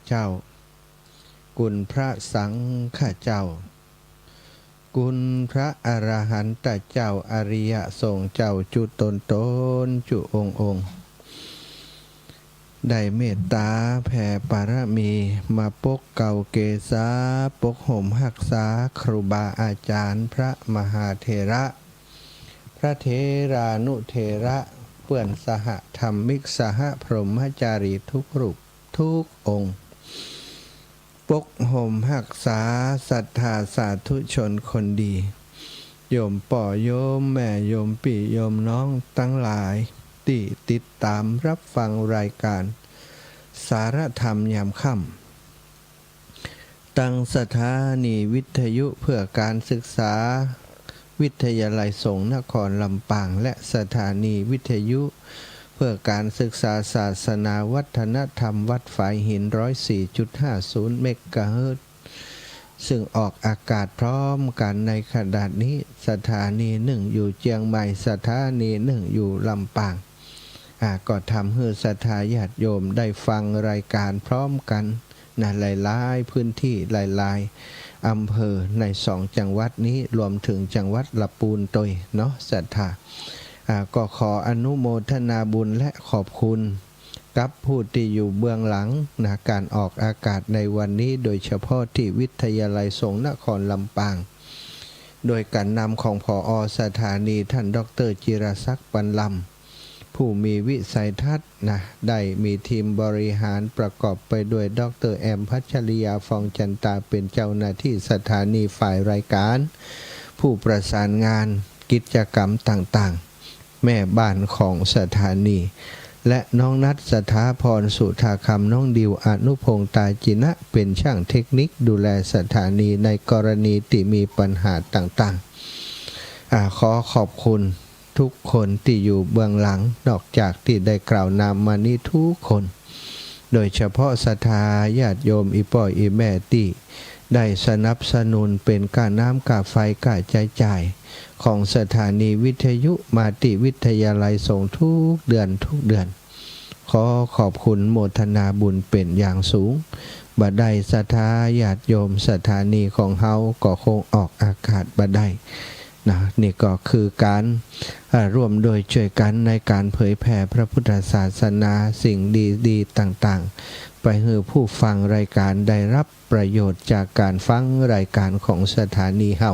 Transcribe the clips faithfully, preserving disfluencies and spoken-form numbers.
เจ้า คุณพระสังฆเจ้า คุณพระอรหันตเจ้า อริยสงฆ์เจ้า จุ๊ตนตน จุ๊องค์องค์ ได้เมตต๋าแผ่ปารมี มาปกเกล้าเกษา ปกห่มฮักษา ครูบาอาจ๋ารย์ พระมหาเถระ พระเถรานุเถระ เปื้อนสหธรรมิก สหพรหมจารีทุกรูปทุกองค์ ปกห่มฮักษาศรัทธาสาธุชนคนดี โยมป้อโยมแม่ โยมปี้โยมน้องตังหลาย ตี้ติดต๋ามฮับฟังรายก๋านสารธรรมยามค่ำ ตังสถานีวิทยุเพื่อก๋านศึกษา วิทยาลัยสงฆ์นครลำปาง และสถานีวิทยุเพื่อก๋านศึกษาศาสนาวัฒนธรรมวัดฝายหิน ร้อยสี่จุดห้าศูนย์เมกะเฮิรตซ์ ซึ่งออกอากาศพร้อมกั๋นในขณะนี้ สถานีนึ่งอยู่เจียงใหม่ สถานีนึ่งอยู่ลำปาง อ่า ก็ทำหื้อศรัทธาญาติโยมได้ฟังรายก๋านพร้อมกั๋นนะ หลายๆ พื้นที่ หลายๆ อำเภอ ในสองจังหวัดนี้ รวมถึงจังหวัดละปูนตวยเนาะ ศรัทธา อ่า ก็ขออนุโมทนาบุญและขอบคุณกับผู้ตี้อยู่เบื้องหลังนะ ก๋านออกอากาศในวันนี้ โดยเฉพาะตี้วิทยาลัยสงฆ์นครลำปาง โดยก๋านนำของ ผอ.สถานี ท่านด็อกเตอร์จิรศักดิ์ ปันลำ ผู้มีวิสัยทัศน์นะ ได้มีทีมบริหารประกอบไปด้วยด็อกเตอร์แอม พัชริยา ฟองจันตา เป๋นเจ้าหน้าตี้สถานีฝ่ายรายก๋าน ผู้ประสานงานกิจกรรมต่างๆ แม่บ้านของสถานี และน้องนัท สถาพร สุธาคำ น้องดิว อนุพงษ์ ตาจินะ เป๋นช่างเทคนิคดูแลสถานีในกรณีตี้มีปัญหาต่างๆ อ่า ขอขอบคุณทุกคนตี้อยู่เบื้องหลัง นอกจากตี้ได้กล่าวนามมานี้ทุกคน โดยเฉพาะศรัทธาญาติโยมอี่ป้ออี่แม่ตี้ได้สนับสนุนเป๋นก้าน้ำก้าไฟก้าใจ๊จ่ายของสถานีวิทยุมาตี้วิทยาลัยสงฆ์ทุกเดือนทุกเดือน ขอขอบคุณโมทนาบุญเป๋นอย่างสูง บ่ได้ศรัทธาญาติโยม สถานีของเฮาก็คงออกอากาศบ่ได้นะ นี่ก็คือก๋าน อ่า ร่วมด้วยช่วยกั๋นในก๋านเผยแผ่พระพุทธศาสนา สิ่งดีๆ ต่างๆ ไปหื้อผู้ฟังรายก๋านได้ฮับประโยชน์จากก๋านฟังรายก๋านของสถานีเฮา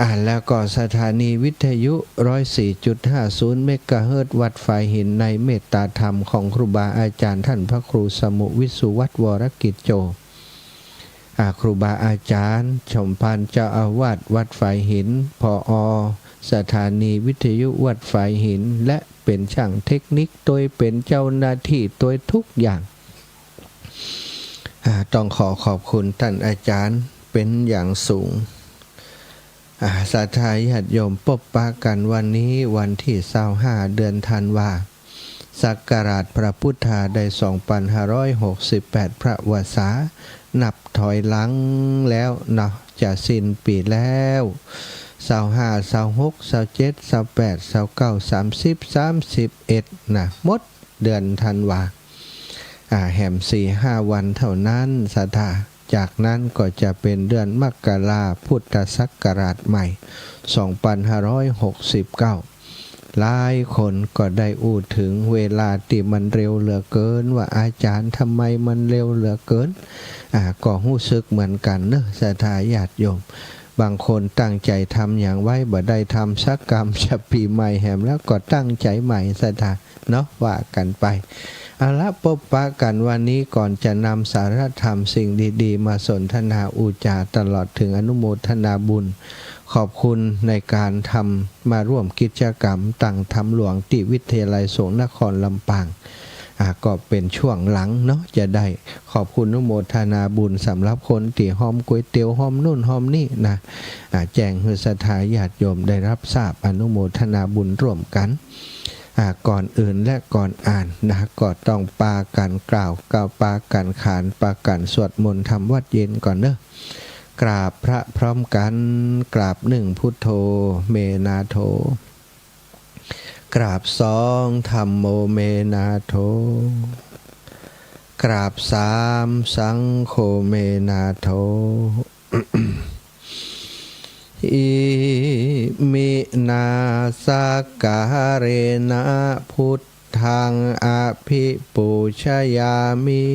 อ่า แล้วก็สถานีวิทยุ ร้อยสี่จุดห้าศูนย์เมกะเฮิรตซ์ วัดฝายหิน ในเมตตาธรรมของครูบาอาจ๋ารย์ท่านพระครูสมุห์ วิสุวัฒน์ วรกิจโจ อ่า ครูบาอาจ๋ารย์ สมภารเจ้าอาวาสวัดฝายหิน ผอ.สถานีวิทยุวัดฝายหิน และเป๋นช่างเทคนิคตวย เป๋นเจ้าหน้าตี้ตวยทุกอย่าง อ่า ต้องขอขอบคุณต้านอาจ๋ารย์เป๋นอย่างสูง อ่า ศรัทธาญาติโยม ปบปะกั๋นวันนี้วันตี้ซาวห้า เดือนธันวา ศักราชพระพุทธาได้สองปันห้าร้อยหกสิบแปด พระวรรษา นับถอยหลังแล้วเนาะ จะสิ้นปี๋แล้ว ซาวห้า ซาวหก ซาวเจ็ด ซาวแปด ซาวเก้า สามสิบ สามสิบเอ็ด นะ หมดเดือนธันวา อ่า แหมสี่ห้าวันเท่านั้น ศรัทธา จากนั้นก็จะเป๋นเดือนมกรา พุทธศักราชใหม่ สองปันห้าร้อยหกสิบเก้า หลายคนก็ได้อู้เถิงเวลาตี้มันเร็วเหลือเกิน ว่า "อาจ๋ารย์ ทำไมมันเร็วเหลือเกิน" อ่า ก็ฮู้สึกเหมือนกั๋นเนาะ ศรัทธาญาติโยม บางคนตั้งใจ๋ทำหยังไว้ บ่ได้ทำสักกำ จะปี๋ใหม่แหมแล้ว ก็ตั้งใจ๋ใหม่ ศรัทธา เนาะ ว่ากั๋นไป เอาละ ปบปะกั๋นวันนี้ ก่อนจะนำสารธรรมสิ่งดีๆ มาสนทนาอู้จ๋า ตลอดเถิงอนุโมทนาบุญ ขอบคุณในก๋านทำ มาร่วมกิจกรรมตั้งธรรมหลวงตี้วิทยาลัยสงฆ์นครลำปาง อ่า ก็เป๋นช่วงหลังเนาะ จะได้ขอบคุณอนุโมทนาบุญสำหรับคนตี้ฮอมก๋วยเตี๋ยว ฮอมนู่นฮอมนี่นะ อ่า แจ้งหื้อศรัทธาญาติโยมได้ฮับทราบ อนุโมทนาบุญร่วมกั๋น อ่า ก่อนอื่นและก่อนอ่านนะ ก็ต้องปากั๋นกล่าว ก็ปากั๋นขาน ปากั๋นสวดมนต์ทำวัตรเย็นก่อนเนาะ กราบพระพร้อมกั๋น กราบหนึ่ง พุทโธ เม นาโถ กราบสอง ธัมโม เม นาโถ กราบสาม สังโฆเมนาโถ อิมินาสักการะนะ พุทธังอภิปูชยามิ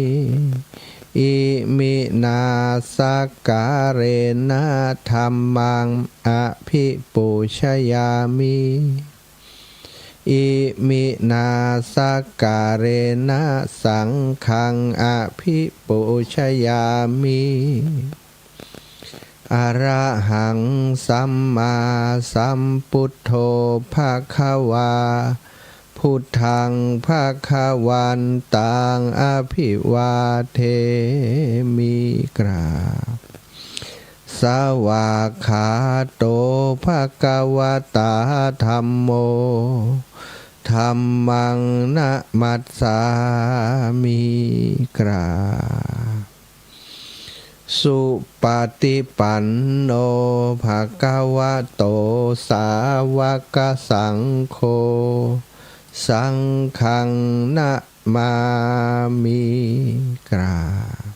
อิมินาสักการะนะ ธัมมังอภิปูชยามิ อิมินาสักการะนะ สังฆังอภิปูชยามิ อะระหังสัมมาสัมพุทโธ ภะคะวา พุทธังภะคะวันตัง อะภิวาเทมิ กราบ สวากขาโต ภะคะวะตา ธัมโม ธัมมังนะมัสสามิ กราบ สุปะติปันโน ภะคะวะโต สาวะกะสังโฆ สังฆังนะมามิ กราบ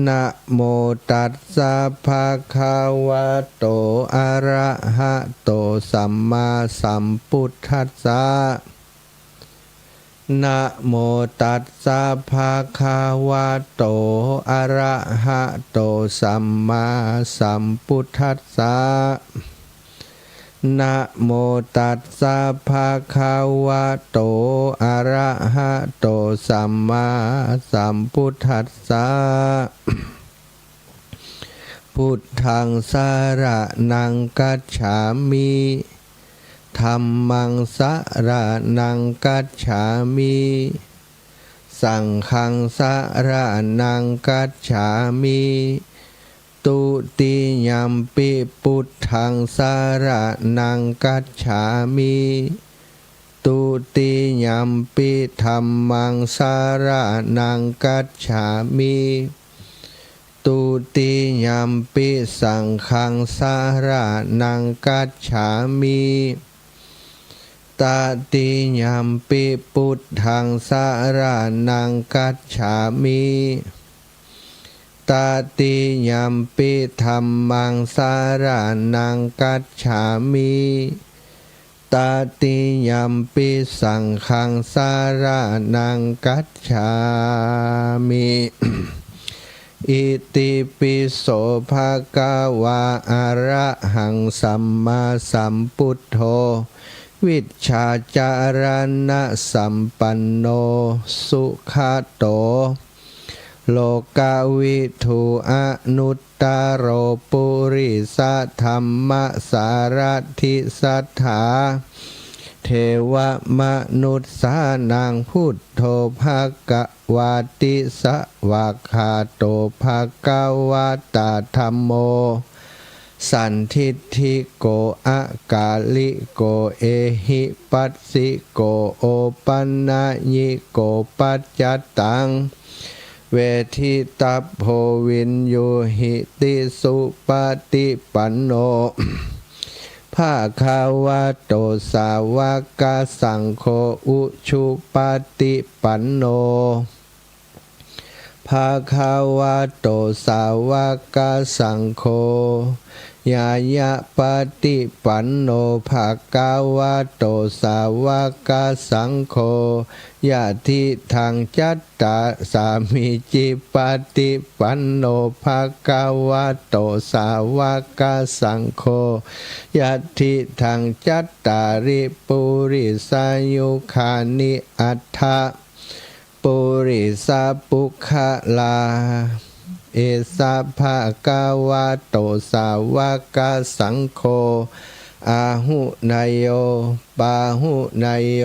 นะโมตัสสะ ภะคะวะโต อะระหะโต สัมมาสัมพุทธัสสะ นะโมตัสสะ ภะคะวะโต อะระหะโต สัมมาสัมพุทธัสสะ นะโมตัสสะ ภะคะวะโต อะระหะโต สัมมาสัมพุทธัสสะ พุทธังสะระณังคัจฉามิ ธัมมังสะระณังคัจฉามิ สังฆังสะระณังคัจฉามิ ตุติยัมปิ พุทธังสะระณังคัจฉามิ ตุติยัมปิ ธัมมังสะระณังคัจฉามิ ตุติยัมปิ สังฆังสะระณังคัจฉามิ ตติยัมปิ พุทธังสะระณังคัจฉามิ ตติยัมปิ ธัมมังสะระณังคัจฉามิ ตติยัมปิ สังฆังสะระณังคัจฉามิ อิติปิโส ภะคะวา อะระหังสัมมาสัมพุทโธ วิชชาจารณะสัมปันโน สุขะโต โลกะวิทู อนุตตะโร ปุริสะธัมมะสารถิ สัตถาเทวะมนุสสานัง พุทโธ ภะคะวาติ สวากขาโต ภะคะวะตา ธัมโม สันทิฏฐิโก อะกาลิโก เอหิปัสสิโก โอปันญิโก ปัจจตัง เวทิตัพโพ วิญญูหิติ สุปะติปันโน ภะคะวะโต สาวะกะสังโฆ อุชุปะติปันโน ภะคะวะโต สาวะกะสังโฆ ญาณะปะติปันโน ภะคะวะโต สาวะกะสังโฆ ยะทิฏฐัง จัตตา สามีจิปะติปันโน ภะคะวะโต สาวะกะสังโฆ ยะทิฏฐัง จัตตาริ ปุริสายุคานิ อัฏฐะ ปุริสะปุคคละ เอสะ ภะคะวะโต สาวะกะสังโฆ อาหุเนยโย ปาหุเนยโย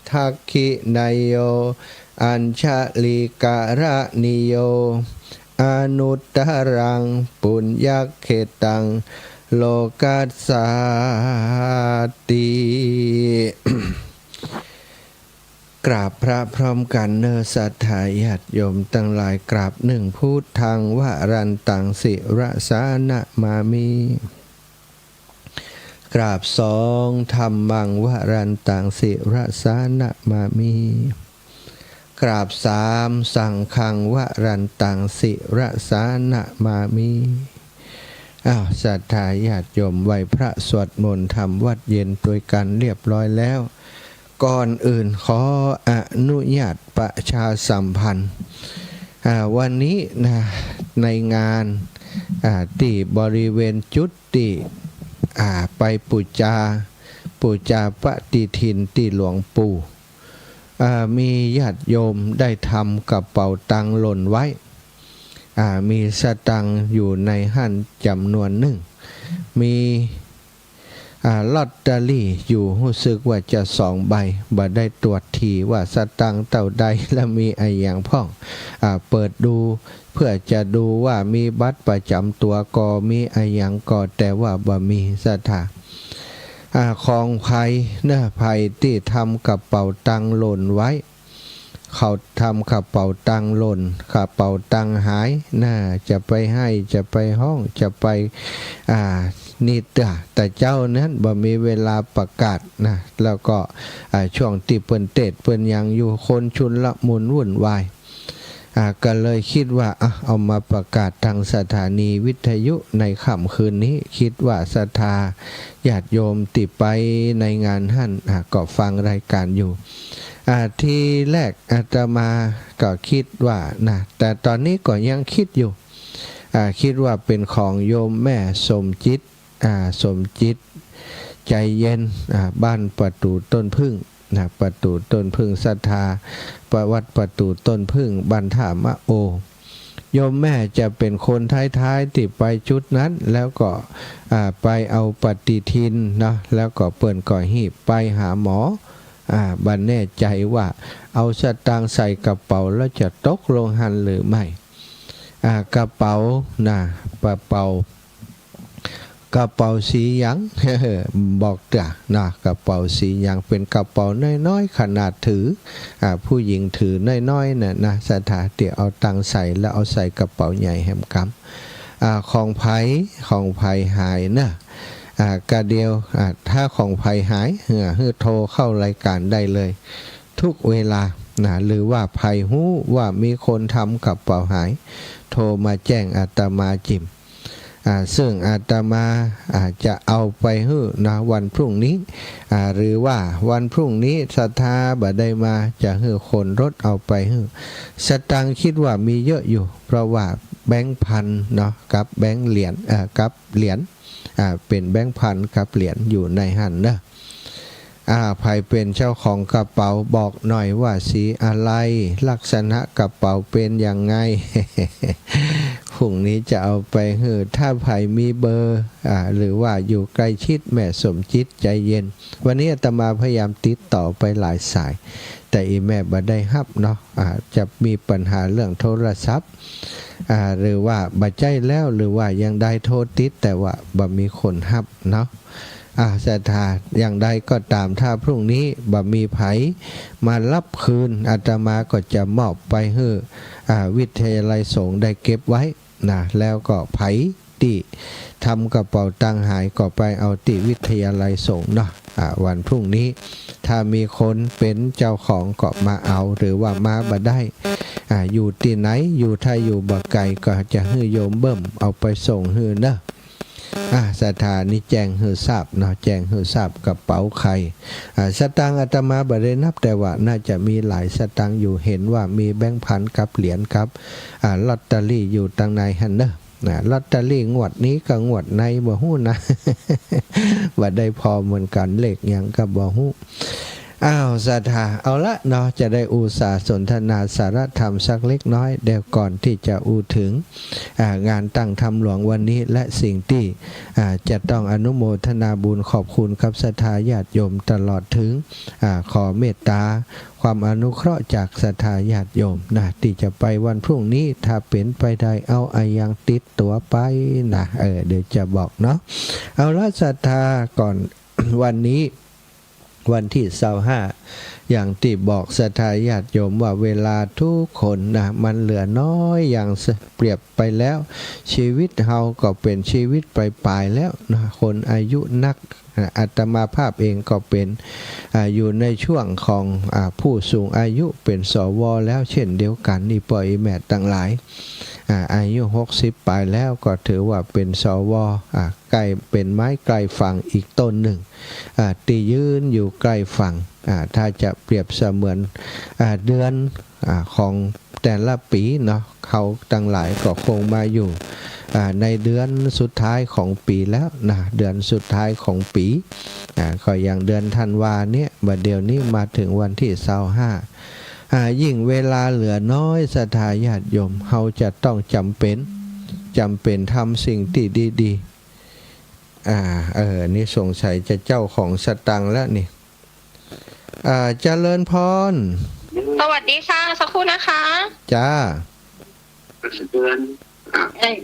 ทักขิเนยโย อัญชลีกะระณีโย อนุตตะรัง ปุญญะเขตัง โลกัสสาติ กราบพระพร้อมกั๋นเน่อ ศรัทธาญาติโยมตังหลาย กราบหนึ่ง พุทธังวรันตัง ศิรสานะมามิ กราบสอง ธัมมังวรันตัง ศิรสานะมามิ กราบสาม สังฆังวรันตัง ศิรสานะมามิ อ้าว ศรัทธาญาติโยมไหว้พระสวดมนต์ทำวัตรเย็นตวยกั๋นเรียบร้อยแล้ว ก่อนอื่นขออนุญาตประชาสัมพันธ์ อ่า วันนี้นะ ในงาน อ่า ตี้บริเวณจุดตี้ อ่า ไปปู๋จา ปู๋จาปฏิทินตี้หลวงปู่ อ่า มีญาติโยมได้ทำกระเป๋าตังค์หล่นไว้ อ่า มีสตางค์อยู่ในหั้นจ๋ำนวนนึ่ง มี อ่า ลอตเตอรี่อยู่ฮู้สึกว่าจะสองใบ บ่ได้ตรวจถี่ว่าสตางค์เต้าใดและมีอะหยังพ่อง อ่า เปิดดูเพื่อจะดูว่ามีบัตรประจ๋ำตั๋วก่อ มีอะหยังก่อ แต่ว่าบ่มี ศรัทธา อ่า ของใผเนาะ ใผตี้ทำกระเป๋าตังค์หล่นไว้ เขาทำกระเป๋าตังค์หล่น กระเป๋าตังค์หายนะ จะไปไห้ จะไปฮ้อง จะไป อ่า นี่เตื้อ แต่เจ้านั้นบ่มีเวลาประกาศนะ แล้วก็ อ่า ช่วงตี้เปิ้นเตสน์เปิ้นหยังอยู่ คนชุลมุนวุ่นวาย อ่า ก็เลยกึ๊ดว่า อ่ะ เอามาประกาศตางสถานีวิทยุในค่ำคืนนี้ กึ๊ดว่าศรัทธาญาติโยมตี้ไปในงานหั้น อ่า ก็ฟังรายการอยู่ อ่า ทีแรกอาตมาก็กึ๊ดว่านะ แต่ต๋อนนี้ก็ยังกึ๊ดอยู่ อ่า กึ๊ดว่าเป๋นของโยมแม่สมจิต อ่า สมจิต ใจเย็น อ่า บ้านประตู๋ต้นผึ้งนะ ประตู๋ต้นผึ้ง ศรัทธา วัดประตู๋ต้นผึ้ง บ้านท่ามะโอ โยมแม่จะเป๋นคนท้ายๆ ตี้ไปจุดนั้น แล้วก็ อ่า ไปเอาปฏิทินเนาะ แล้วก็เปิ้นก็ฮีบไปหาหมอ อ่า บ่แน่ใจ๋ว่าเอาสตางค์ใส่กระเป๋าแล้วจะตกลงหั้นหรือไม่ อ่า กระเป๋านะ กระเป๋า กระเป๋าสีหยัง บอกเตื้อนะ กระเป๋าสีหยัง เป๋นกระเป๋าน้อยๆ ขนาดถือ อ่า ผู้หญิงถือน้อยๆ น่ะนะ ศรัทธา ตี้เอาตังค์ใส่แล้วเอาใส่กระเป๋าใหญ่แหมกำ อ่า ของใผ ของใผหายเนาะ อ่า กะเดียว อ่า ถ้าของใผหาย เออ หื้อโทรเข้ารายการได้เลย ทุกเวลานะ หรือว่าใผฮู้ว่ามีคนทำกระเป๋าหาย โทรมาแจ้งอาตมาจิ่ม อ่า ซึ่งอาตมา อ่า จะเอาไปหื้อนะ วันพรุ่งนี้ อ่า หรือว่าวันพรุ่งนี้ศรัทธาบ่ได้มา จะหื้อขนรถเอาไปหื้อ สตางค์กึ๊ดว่ามีเยอะอยู่ เพราะว่าแบงค์พันเนาะ กับแบงค์เหรียญ เอ่อ กับเหรียญ อ่า เป๋นแบงค์พันกับเหรียญอยู่ในหั้นเนาะ อ่า ใผเป๋นเจ้าของกระเป๋าบอกหน่อยว่าสีอะไร ลักษณะกระเป๋าเป๋นยังไง พรุ่งนี้จะเอาไปหื้อ ถ้าใผมีเบอร์ อ่า หรือว่าอยู่ใก้ชิดแม่สมจิตใจเย็น วันนี้อาตมาพยายามติดต่อไปหลายสาย แต่อี่แม่บ่ได้ฮับเนาะ อ่า จะมีปัญหาเรื่องโทรศัพท์ อ่า หรือว่าบ่ใจ้แล้ว หรือว่ายังได้โทรติด แต่ว่าบ่มีคนฮับเนาะ อ่า ศรัทธา อย่างใดก็ต๋าม ถ้าพรุ่งนี้บ่มีใผมาฮับคืน อาตมาก็จะมอบไปหื้อ อ่า วิทยาลัยสงฆ์ได้เก็บไว้นะ แล้วก็ใผตี้ทำกระเป๋าตังค์หายก็ไปเอาตี้วิทยาลัยสงฆ์เนาะ อ่า วันพรุ่งนี้ ถ้ามีคนเป๋นเจ้าของก็มาเอา หรือว่ามาบ่ได้ อ่า อยู่ตี้ไหน อยู่ ถ้าอยู่บ่ไก๋ก็จะหื้อโยมเบิ่มเอาไปส่งหื้อเนาะ อ่า ศรัทธา นี่แจ้งหื้อทราบเนาะ แจ้งหื้อทราบ กระเป๋าใผ อ่า สตางค์อาตมาบ่ได้นับ แต่ว่าน่าจะมีหลายสตางค์อยู่ หันว่ามีแบงค์พันกับเหรียญกับ อ่า ลอตเตอรี่อยู่ตังในหั้นเนาะ นะ ลอตเตอรี่งวดนี้กับงวดในบ่ฮู้นะ บ่ได้ผ่อเหมือนกั๋น เลขหยังก็บ่ฮู้ อ้าว ศรัทธา เอาละเนาะ จะได้อู้สาสนทนาสาระธรรมสักเล็กน้อย เดี๋ยวก่อนตี้จะอู้เถิง อ่า งานตั้งธรรมหลวงวันนี้ และสิ่งตี้ อ่า จะต้องอนุโมทนาบุญขอบคุณกับศรัทธาญาติโยมตลอดเถิง อ่า ขอเมตต๋า ความอนุเคราะห์จากศรัทธาญาติโยมนะ ตี้จะไปวันพรุ่งนี้ ถ้าเป๋นไปได้เอาอะหยังติดตั๋วไปนะ เออ เดี๋ยวจะบอกเนาะ เอาละศรัทธา ก่อน วันนี้ วันตี้ซาวห้า อย่างตี้บอกศรัทธาญาติโยมว่าเวลาทุกคนนะ มันเหลือน้อยอย่างเปรียบไปแล้ว ชีวิตเฮาก็เป๋นชีวิตป๋ายๆ แล้วนะ คนอายุนัก อ่า อาตมาภาพเองก็เป๋น อ่า อยู่ในช่วงของ อ่า ผู้สูงอายุ เป๋น สว แล้วเช่นเดียวกั๋น อี่ป้ออี่แม่ตังหลาย อ่า อายุหกสิบป๋ายแล้วก็ถือว่าเป๋น สว อ่า ใก้เป๋นไม้ใกล้ฝั่งอีกต้นนึ่ง อ่า ตี้ยืนอยู่ใกล้ฝั่ง อ่า ถ้าจะเปรียบเสมือน อ่า เดือน อ่า ของแต่ละปี๋เนาะ เฮาตังหลายก็คงมาอยู่ อ่า ในเดือนสุดท้ายของปี๋แล้วนะ เดือนสุดท้ายของปี๋ อ่า ก็อย่างเดือนธันวาเนี่ย บ่าเดี่ยวนี้มาเถิงวันตี้ซาวห้า อ่า ยิ่งเวลาเหลือน้อย ศรัทธาญาติโยม เฮาจะต้องจ๋ำเป๋น จ๋ำเป๋นทำสิ่งตี้ดีๆ อ่า เออ นี่สงสัยจะเจ้าของสตางค์แล้วนี่ อ่า เจริญพร สวัสดีค่ะ สักครู่นะคะ จ้า เอ้ย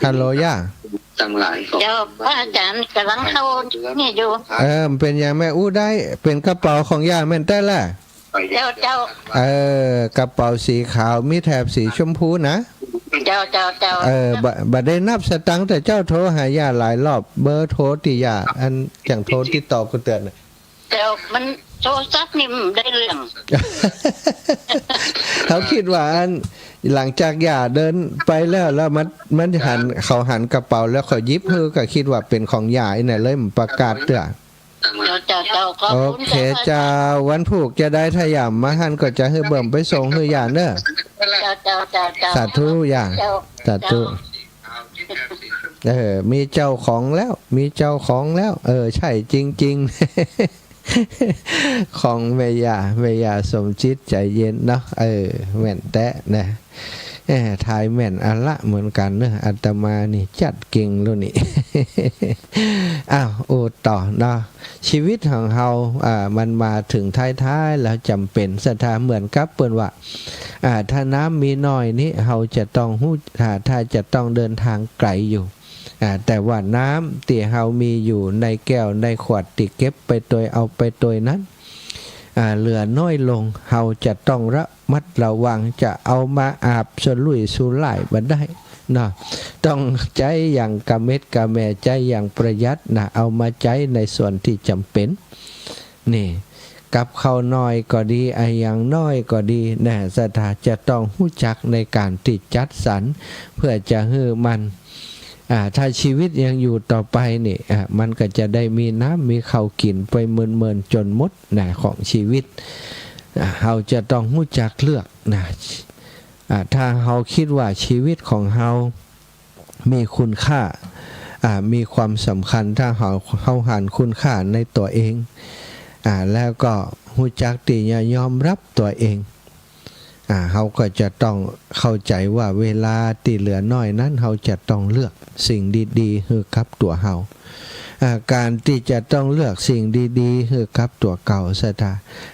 ฮัลโหลย่า เจ้า พระอาจารย์ก๋ำลังเข้านี่อยู่ เออ เป๋นหยังแม่อู้ได้ เป๋นกระเป๋าของย่าแม่นแต๊แหละ เจ้า เจ้า เออ กระเป๋าสีขาว มีแถบสีชมพูนะ เจ้า เจ้า เจ้า เออ บ่ บ่ได้นับสตางค์ แต่เจ้าโทรหาย่าหลายรอบ เบอร์โทรตี้ย่า อันอย่างโทรติดต่อกูเตือนน่ะ เจ้า มันโทรศัพท์นี่มันได้เรื่อง เขากึ๊ดว่าอัน หลังจากย่าเดินไปแล้ว แล้วมัน มันหัน เขาหันกระเป๋าแล้วเขาหยิบหื้อ ก็กึ๊ดว่าเป๋นของย่า อันนั้นเลยบ่ประกาศเตื้อ เจ้า เจ้า เจ้า ขอบคุณ โอเค เจ้า เจ้า วันพูกจะได้ ถ้าย่าบ่หันก็จะหื้อเบิ่มไปส่งหื้อย่าเน้อ เจ้า เจ้า เจ้า เจ้า สาธุย่า เจ้า สาธุ เจ้า เออ มีเจ้าของแล้ว มีเจ้าของแล้ว เออ ใช่จริงๆ ของแม่ย่า แม่ย่าสมจิตใจเย็นเนาะ เออ แม่นแต๊นะ เออ ทายแม่นอะละเหมือนกั๋นเน้อ อาตมานี่จัดเก่งแล้วนี่ อ้าว อู้ต่อเนาะ ชีวิตของเฮา อ่า มันมาเถิงท้ายๆ แล้วจ๋ำเป๋น ศรัทธา เหมือนกับเปิ้นว่า อ่า ถ้าน้ำมีน้อยนี่ เฮาจะต้องฮู้ ถ้า ถ้าจะต้องเดินทางไก๋อยู่ อ่า แต่ว่าน้ำตี้เฮามีอยู่ในแก้วในขวดตี้เก็บไปตวยเอาไปตวยนั้น อ่า เหลือน้อยลง เฮาจะต้องระมัดระวัง จะเอามาอาบสุรุ่ยสุร่ายบ่ได้เนาะ ต้องใจ๊อย่างกระเม็ดกระแม่ ใจ๊อย่างประหยัดนะ เอามาใจ๊ในส่วนตี้จ๋ำเป๋น นี่ กับข้าวน้อยก็ดี อะหยังน้อยก็ดีนะ ศรัทธาจะต้องฮู้จักในก๋านตี้จัดสรร เพื่อจะหื้อมัน อ่า ถ้าชีวิตยังอยู่ต่อไปนี่ อ่า มันก็จะได้มีน้ำมีข้าวกิ๋นไปเมินๆ จ๋นหมดนะ ของชีวิต อ่า เฮาจะต้องฮู้จักเลือกนะ อ่า ถ้าเฮากึ๊ดว่าชีวิตของเฮา มีคุณค่า อ่า มีความสำคัญ ถ้าเฮา เฮาหันคุณค่าในตั๋วเอง อ่า แล้วก็ฮู้จักตี้จะยอมรับตั๋วเอง อ่า เฮาก็จะต้องเข้าใจ๋ว่าเวลาตี้เหลือน้อยนั้น เฮาจะต้องเลือกสิ่งดีๆ หื้อกับตั๋วเฮา อ่า ก๋านตี้จะต้องเลือกสิ่งดีๆ หื้อกับตั๋วเก่า ศรัทธา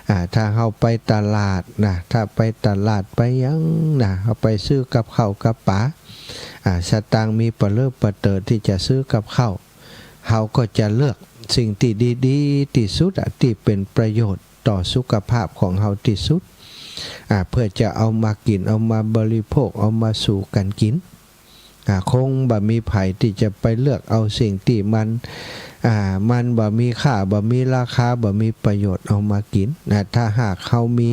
อ่า ถ้าเฮาไปตลาดนะ ถ้าไปตลาดไปหยังนะ เฮาไปซื้อกับข้าวกับป๋า อ่า สตางค์มีปะเลิบปะเติดตี้จะซื้อกับข้าว เฮาก็จะเลือกสิ่งตี้ดีๆ ตี้สุดอะ ตี้เป๋นประโยชน์ต่อสุขภาพของเฮาตี้สุด อ่า เพื่อจะเอามากิ๋น เอามาบริโภค เอามาสู่กั๋นกิ๋น อ่า คงบ่มีใผตี้จะไปเลือกเอาสิ่งตี้มัน อ่า มันบ่มีค่า บ่มีราคา บ่มีประโยชน์เอามากิ๋น อ่า ถ้าหากเฮามี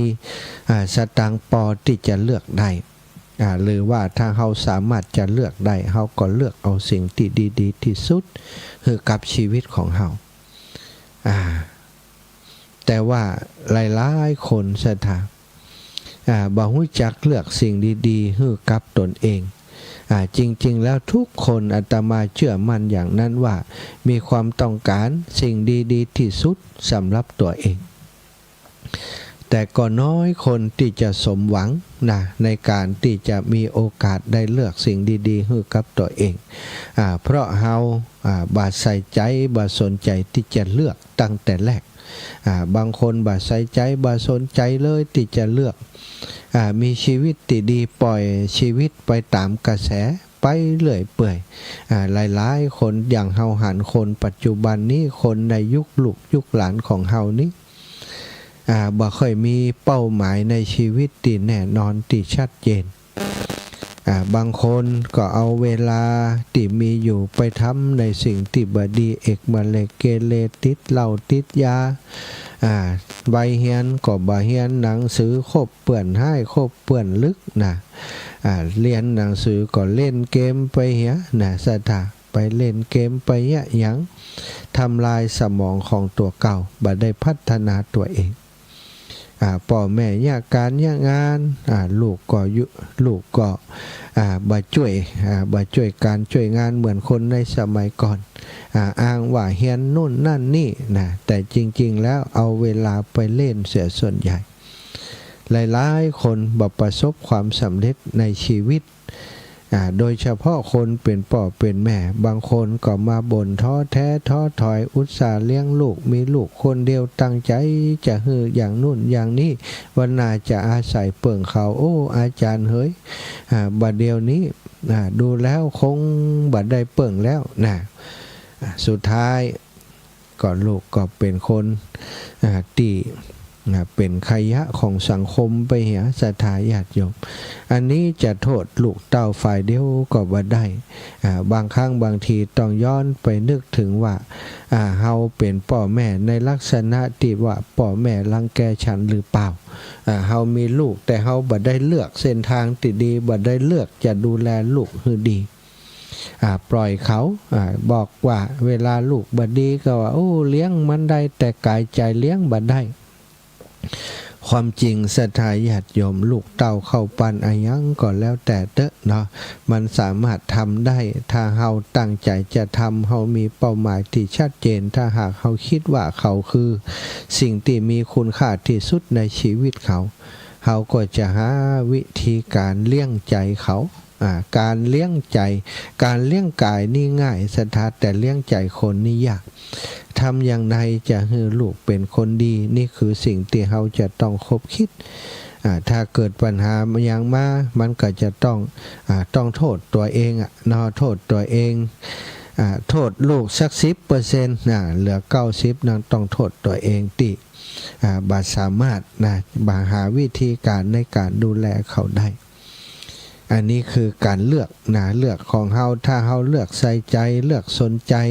อ่า สตางค์ปอตี้จะเลือกได้ อ่า หรือว่าถ้าเฮาสามารถจะเลือกได้ เฮาก็เลือกเอาสิ่งตี้ดีๆ ตี้สุด หื้อกับชีวิตของเฮา อ่า แต่ว่าหลายๆ คน ศรัทธา อ่า บ่ฮู้จักเลือกสิ่งดีๆ หื้อกับตนเอง อ่า จริงๆ แล้วทุกคน อาตมาเจื้อมั่นอย่างนั้นว่า มีความต้องก๋านสิ่งดีๆ ตี้สุดสำหรับตั๋วเอง แต่ก็น้อยคนตี้จะสมหวังนะ ในก๋านตี้จะมีโอกาสได้เลือกสิ่งดีๆ หื้อกับตั๋วเอง อ่า เพราะเฮา อ่า บ่ใส่ใจ๋ บ่สนใจ๋ตี้จะเลือกตั้งแต่แรก อ่า บางคนบ่ใส่ใจ๋ บ่สนใจ๋เลยตี้จะเลือก อ่า มีชีวิตตี้ดี ป่อยชีวิตไปต๋ามกระแส ไปเรื่อยเปื่อย อ่า หลายๆ คนอย่างเฮาหันคนปัจจุบันนี้ คนในยุคลูกยุคหลานของเฮานี้ อ่า บ่ค่อยมีเป้าหมายในชีวิตตี้แน่นอนตี้ชัดเจน อ่า บางคนก็เอาเวลาตี้มีอยู่ไปทำในสิ่งตี้บ่ดี เอกเมเรกเกเร ติดเหล้าติดยา อ่า ใบเฮียนก็บ่เฮียนหนังสือ คบเปื้อนฮ้ายคบเปื้อนลึกนะ อ่า เรียนหนังสือก็เล่นเกมไปเหียนะ ศรัทธา ไปเล่นเกมไปเยียะหยัง ทำลายสมองของตั๋วเก่า บ่ได้พัฒนาตั๋วเอง อ่า ป้อแม่เยียะก๋านเยียะงาน อ่า ลูกก็ยุ ลูกก็ อ่า บ่จ้วย อ่า บ่จ้วยก๋านจ้วยงานเหมือนคนในสมัยก่อน อ่า อ้างว่าเฮียนนู่นนั่นนี่นะ แต่จริงๆ แล้วเอาเวลาไปเล่นเสียส่วนใหญ่ หลายๆ คนบ่ประสบความสำเร็จในชีวิต อ่า โดยเฉพาะคนเป๋นป้อเป๋นแม่ บางคนก็มาบ่นท้อแท้ท้อถอย อุตส่าห์เลี้ยงลูก มีลูกคนเดียว ตั้งใจ๋จะหื้ออย่างนู่นอย่างนี้ ว่าน่าจะอาศัยเปิ้งเขา โอ้ อาจ๋ารย์เหย อ่า บ่าเดี่ยวนี้ อ่า ดูแล้วคงบ่ได้เปิ้งแล้วนะ อ่า สุดท้าย ก็ลูกก็เป๋นคน อ่า ตี้ อ่า เป๋นขยะของสังคมไปเหีย ศรัทธาญาติโยม อันนี้จะโต้ษลูกเต้าฝ่ายเดียวก็บ่ได้ อ่า บางครั้งบางทีต้องย้อนไปนึกเถิงว่า อ่า เฮาเป๋นป้อแม่ในลักษณะตี้ว่าป้อแม่รังแกฉันหรือเปล่า อ่า เฮามีลูกแต่เฮาบ่ได้เลือกเส้นตางตี้ดี บ่ได้เลือกจะดูแลลูกหื้อดี อ่า ปล่อยเขา อ่า บอกว่าเวลาลูกบ่ดีก็ว่า โอ้ เลี้ยงมันได้ แต่ก๋ายใจ๋เลี้ยงบ่ได้ ความจริงศรัทธาญาติโยม ลูกเต้าเข้าปั้นอะหยังก็แล้วแต่เต๊อะเนาะ มันสามารถทำได้ ถ้าเฮาตั้งใจ๋จะทำ เฮามีเป้าหมายตี้ชัดเจน ถ้าหากเฮากึ๊ดว่าเขาคือสิ่งตี้มีคุณค่าตี้สุดในชีวิตเขา เฮาก็จะหาวิธีก๋านเลี้ยงใจ๋เขา อ่า ก๋านเลี้ยงใจ๋ ก๋านเลี้ยงก๋ายนี่ง่ายศรัทธา แต่เลี้ยงใจ๋คนนี่ยาก ทำอย่างใดจะหื้อลูกเป๋นคนดี นี่คือสิ่งตี้เฮาจะต้องคบกึ๊ด อ่า ถ้าเกิดปัญหาหยังมา มันก็จะต้อง อ่า ต้องโต้ษตั๋วเองอะเนาะ โต้ษตั๋วเอง อ่า โต้ษลูกสักสิบเปอร์เซ็นต์ อ่า เหลือเก้าสิบนั้นต้องโต้ษตั๋วเองตี้ อ่า บ่สามารถนะ บ่หาวิธีก๋านในก๋านดูแลเขาได้ อันนี้คือก๋านเลือกนะ เลือกของเฮา ถ้าเฮาเลือกใส่ใจ๋ เลือกสนใจ๋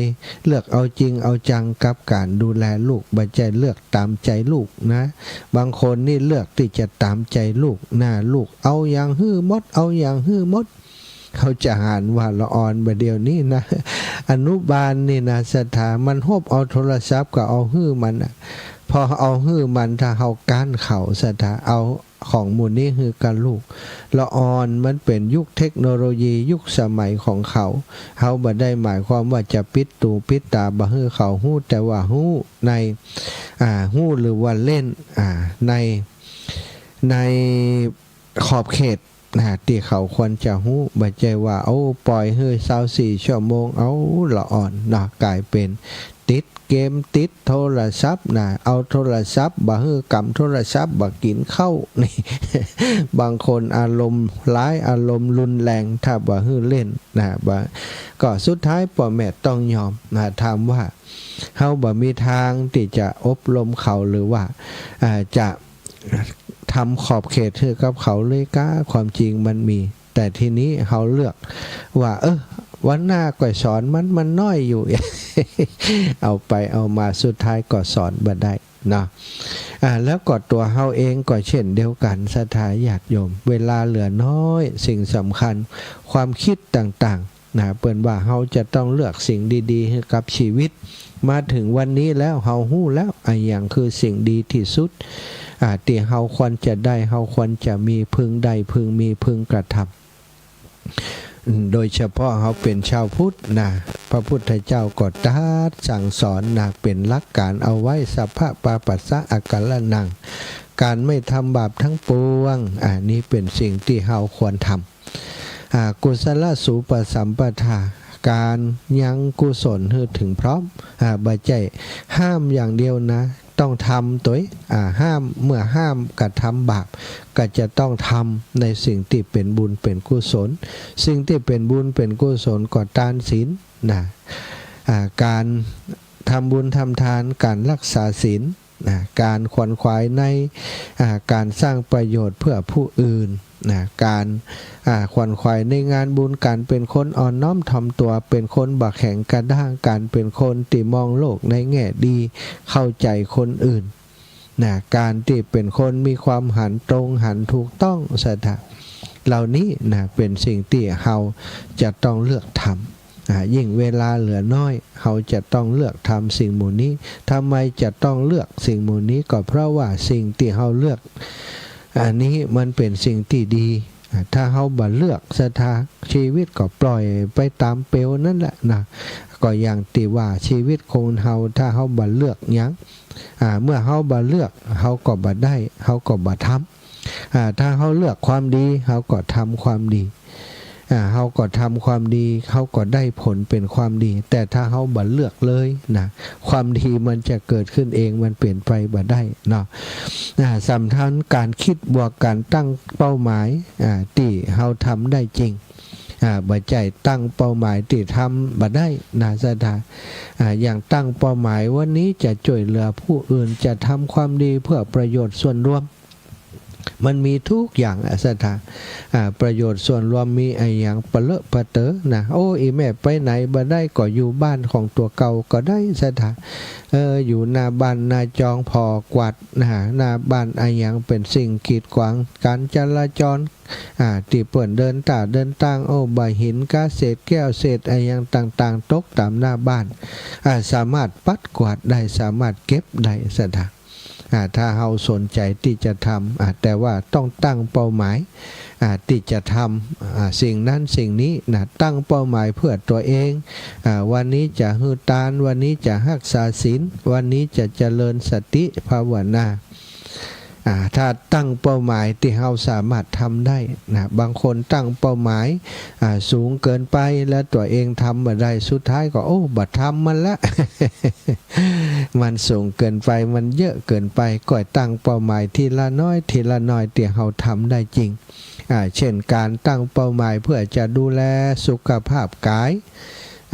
เลือกเอาจริงเอาจังกับก๋านดูแลลูก บ่ใจ้เลือกต๋ามใจ๋ลูกนะ บางคนนี่เลือกตี้จะต๋ามใจ๋ลูกนะ ลูกเอาหยังหื้อหมด เอาหยังหื้อหมด เฮาจะหันว่าละอ่อนบ่าเดี่ยวนี้นะ อนุบาลนี่นะศรัทธา มันฮบเอาโทรศัพท์ก็เอาหื้อมันอะ พอเอาหื้อมัน ถ้าเฮาก๊านเขาศรัทธา เอาของหมู่นี้หื้อกับลูก ละอ่อนมันเป๋นยุคเทคโนโลยี ยุคสมัยของเขา เฮาบ่ได้หมายความว่าจะปิดตูปิดต๋าบ่หื้อเขาฮู้ แต่ว่าฮู้ใน อ่า ฮู้หรือว่าเล่น อ่า ใน ในขอบเขต นะ ตี้เขาควรจะฮู้ บ่ใจ้ว่า โอ้ ปล่อยหื้อซาวสี่ชั่วโมง เอาละอ่อนเนาะ ก๋ายเป๋นติดเกม ติดโทรศัพท์นะ เอาโทรศัพท์บ่หื้อก๋ำ โทรศัพท์บ่กิ๋นข้าว นี่ บางคนอารมณ์ร้าย อารมณ์รุนแรง ถ้าบ่หื้อเล่นนะ บ่ ก็สุดท้ายป้อแม่ต้องยอมนะ ถามว่า เฮาบ่มีตางตี้จะอบรมเขา หรือว่า อ่า จะทำขอบเขตหื้อกับเขาเลยก้า ความจริงมันมี แต่ทีนี้เฮาเลือกว่า เออ วันหน้าก่อยสอนมัน มันน้อยอยู่ เอาไปเอามาสุดท้ายก็สอนบ่ได้เนาะ อ่า แล้วก็ตั๋วเฮาเองก็เช่นเดียวกั๋น ศรัทธาญาติโยม เวลาเหลือน้อย สิ่งสำคัญ ความกึ๊ดต่างๆ นะ เปิ้นว่าเฮาจะต้องเลือกสิ่งดีๆ หื้อกับชีวิต มาเถิงวันนี้แล้ว เฮาฮู้แล้ว อะหยังคือสิ่งดีตี้สุด อ่า ตี้เฮาควรจะได้ เฮาควรจะมี พึงได้ พึงมี พึงกระทำ อืม โดยเฉพาะเฮาเป๋นชาวพุทธนะ พระพุทธเจ้าก็ตรัสสั่งสอนนะ เป๋นหลักก๋านเอาไว้ สัพพะปาปัสสะอะกะระนัง ก๋านไม่ทำบาปทั้งปวง อ่า นี่เป๋นสิ่งตี้เฮาควรทำ อ่า กุศลสูปสัมปทา ก๋านยังกุศลหื้อเถิงพร้อม อ่า บ่ใจ้ห้ามอย่างเดียวนะ ต้องทำตวย อ่า ห้าม เมื่อห้ามกระทำบาป ก็จะต้องทำในสิ่งตี้เป๋นบุญเป๋นกุศล สิ่งตี้เป๋นบุญเป๋นกุศลก็ตานศีลนะ อ่า ก๋านทำบุญทำตาน ก๋านฮักษาศีลนะ ก๋านขวนขวายใน อ่า ก๋านสร้างประโยชน์เปื้อผู้อื่นนะ ก๋าน อ่า ขวนขวายในงานบุญ ก๋านเป๋นคนอ่อนน้อมถ่อมตั๋ว เป๋นคนบ่แข็งกระด้าง ก๋านเป๋นคนตี้มองโลกในแง่ดี เข้าใจ๋คนอื่นนะ ก๋านตี้เป๋นคนมีความหันตรงหันถูกต้อง ศรัทธา เหล่านี้นะ เป๋นสิ่งตี้เฮาจะต้องเลือกทำ อ่า ยิ่งเวลาเหลือน้อย เฮาจะต้องเลือกทำสิ่งหมู่นี้ ทำไมจะต้องเลือกสิ่งหมู่นี้ ก็เพราะว่าสิ่งตี้เฮาเลือก อันนี้มันเป๋นสิ่งตี้ดี อ่า ถ้าเฮาบ่เลือก ศรัทธา ชีวิตก็ปล่อยไปต๋ามเปลวนั้นแหละนะ ก็อย่างตี้ว่าชีวิตคนเฮา ถ้าเฮาบ่เลือกหยัง อ่า เมื่อเฮาบ่เลือก เฮาก็บ่ได้ เฮาก็บ่ทำ อ่า ถ้าเฮาเลือกความดี เฮาก็ทำความดี อ่า เฮาก็ทำความดี เฮาก็ได้ผลเป๋นความดี แต่ถ้าเฮาบ่เลือกเลยนะ ความดีมันจะเกิดขึ้นเอง มันเป๋นไปบ่ได้เนาะ อ่า สำคัญก๋านกึ๊ดบวก ก๋านตั้งเป้าหมาย อ่า ตี้เฮาทำได้จริง อ่า บ่ใจ้ตั้งเป้าหมายตี้ทำบ่ได้นะ ศรัทธา อ่า อย่างตั้งเป้าหมายวันนี้จะจ้วยเหลือผู้อื่น จะทำความดีเพื่อประโยชน์ส่วนรวม มันมีกู้อย่างอะ ศรัทธา อ่า ประโยชน์ส่วนรวมมีอะหยังปะเลอะปะเต๋อนะ โอ้ อี่แม่ไปไหนบ่ได้ ก็อยู่บ้านของตั๋วเก่าก็ได้ ศรัทธา เออ อยู่หน้าบ้านหน้าจองผ่อกวาดนะ หน้าบ้านอะหยังเป๋นสิ่งกีดขวางก๋านจ๋ราจ๋ร อ่า ตี้เปิ้นเดินต้าเดินตาง โอ้ บ่าหินก๊า เศษแก้ว เศษอะหยังต่างๆ ตกต๋ามหน้าบ้าน อ่า สามารถปัดกวาดได้ สามารถเก็บได้ ศรัทธา อ่า ถ้าเฮาสนใจ๋ตี้จะทำ อ่า แต่ว่าต้องตั้งเป้าหมาย อ่า ตี้จะทำ อ่า สิ่งนั้นสิ่งนี้นะ ตั้งเป้าหมายเปื้อตั๋วเอง อ่า วันนี้จะหื้อตาน วันนี้จะฮักษาศีล วันนี้จะเจริญสติภาวนา อ่า ถ้าตั้งเป้าหมายตี้เฮาสามารถทำได้นะ บางคนตั้งเป้าหมาย อ่า สูงเกินไปแล้วตั๋วเองทำบ่ได้ สุดท้ายก็ โอ้ บ่ทำมันละ มันสูงเกินไป มันเยอะเกินไป ก็ตั้งเป้าหมายทีละน้อย ทีละน้อยตี้เฮาทำได้จริง อ่า เช่นก๋านตั้งเป้าหมายเปื้อจะดูแลสุขภาพก๋าย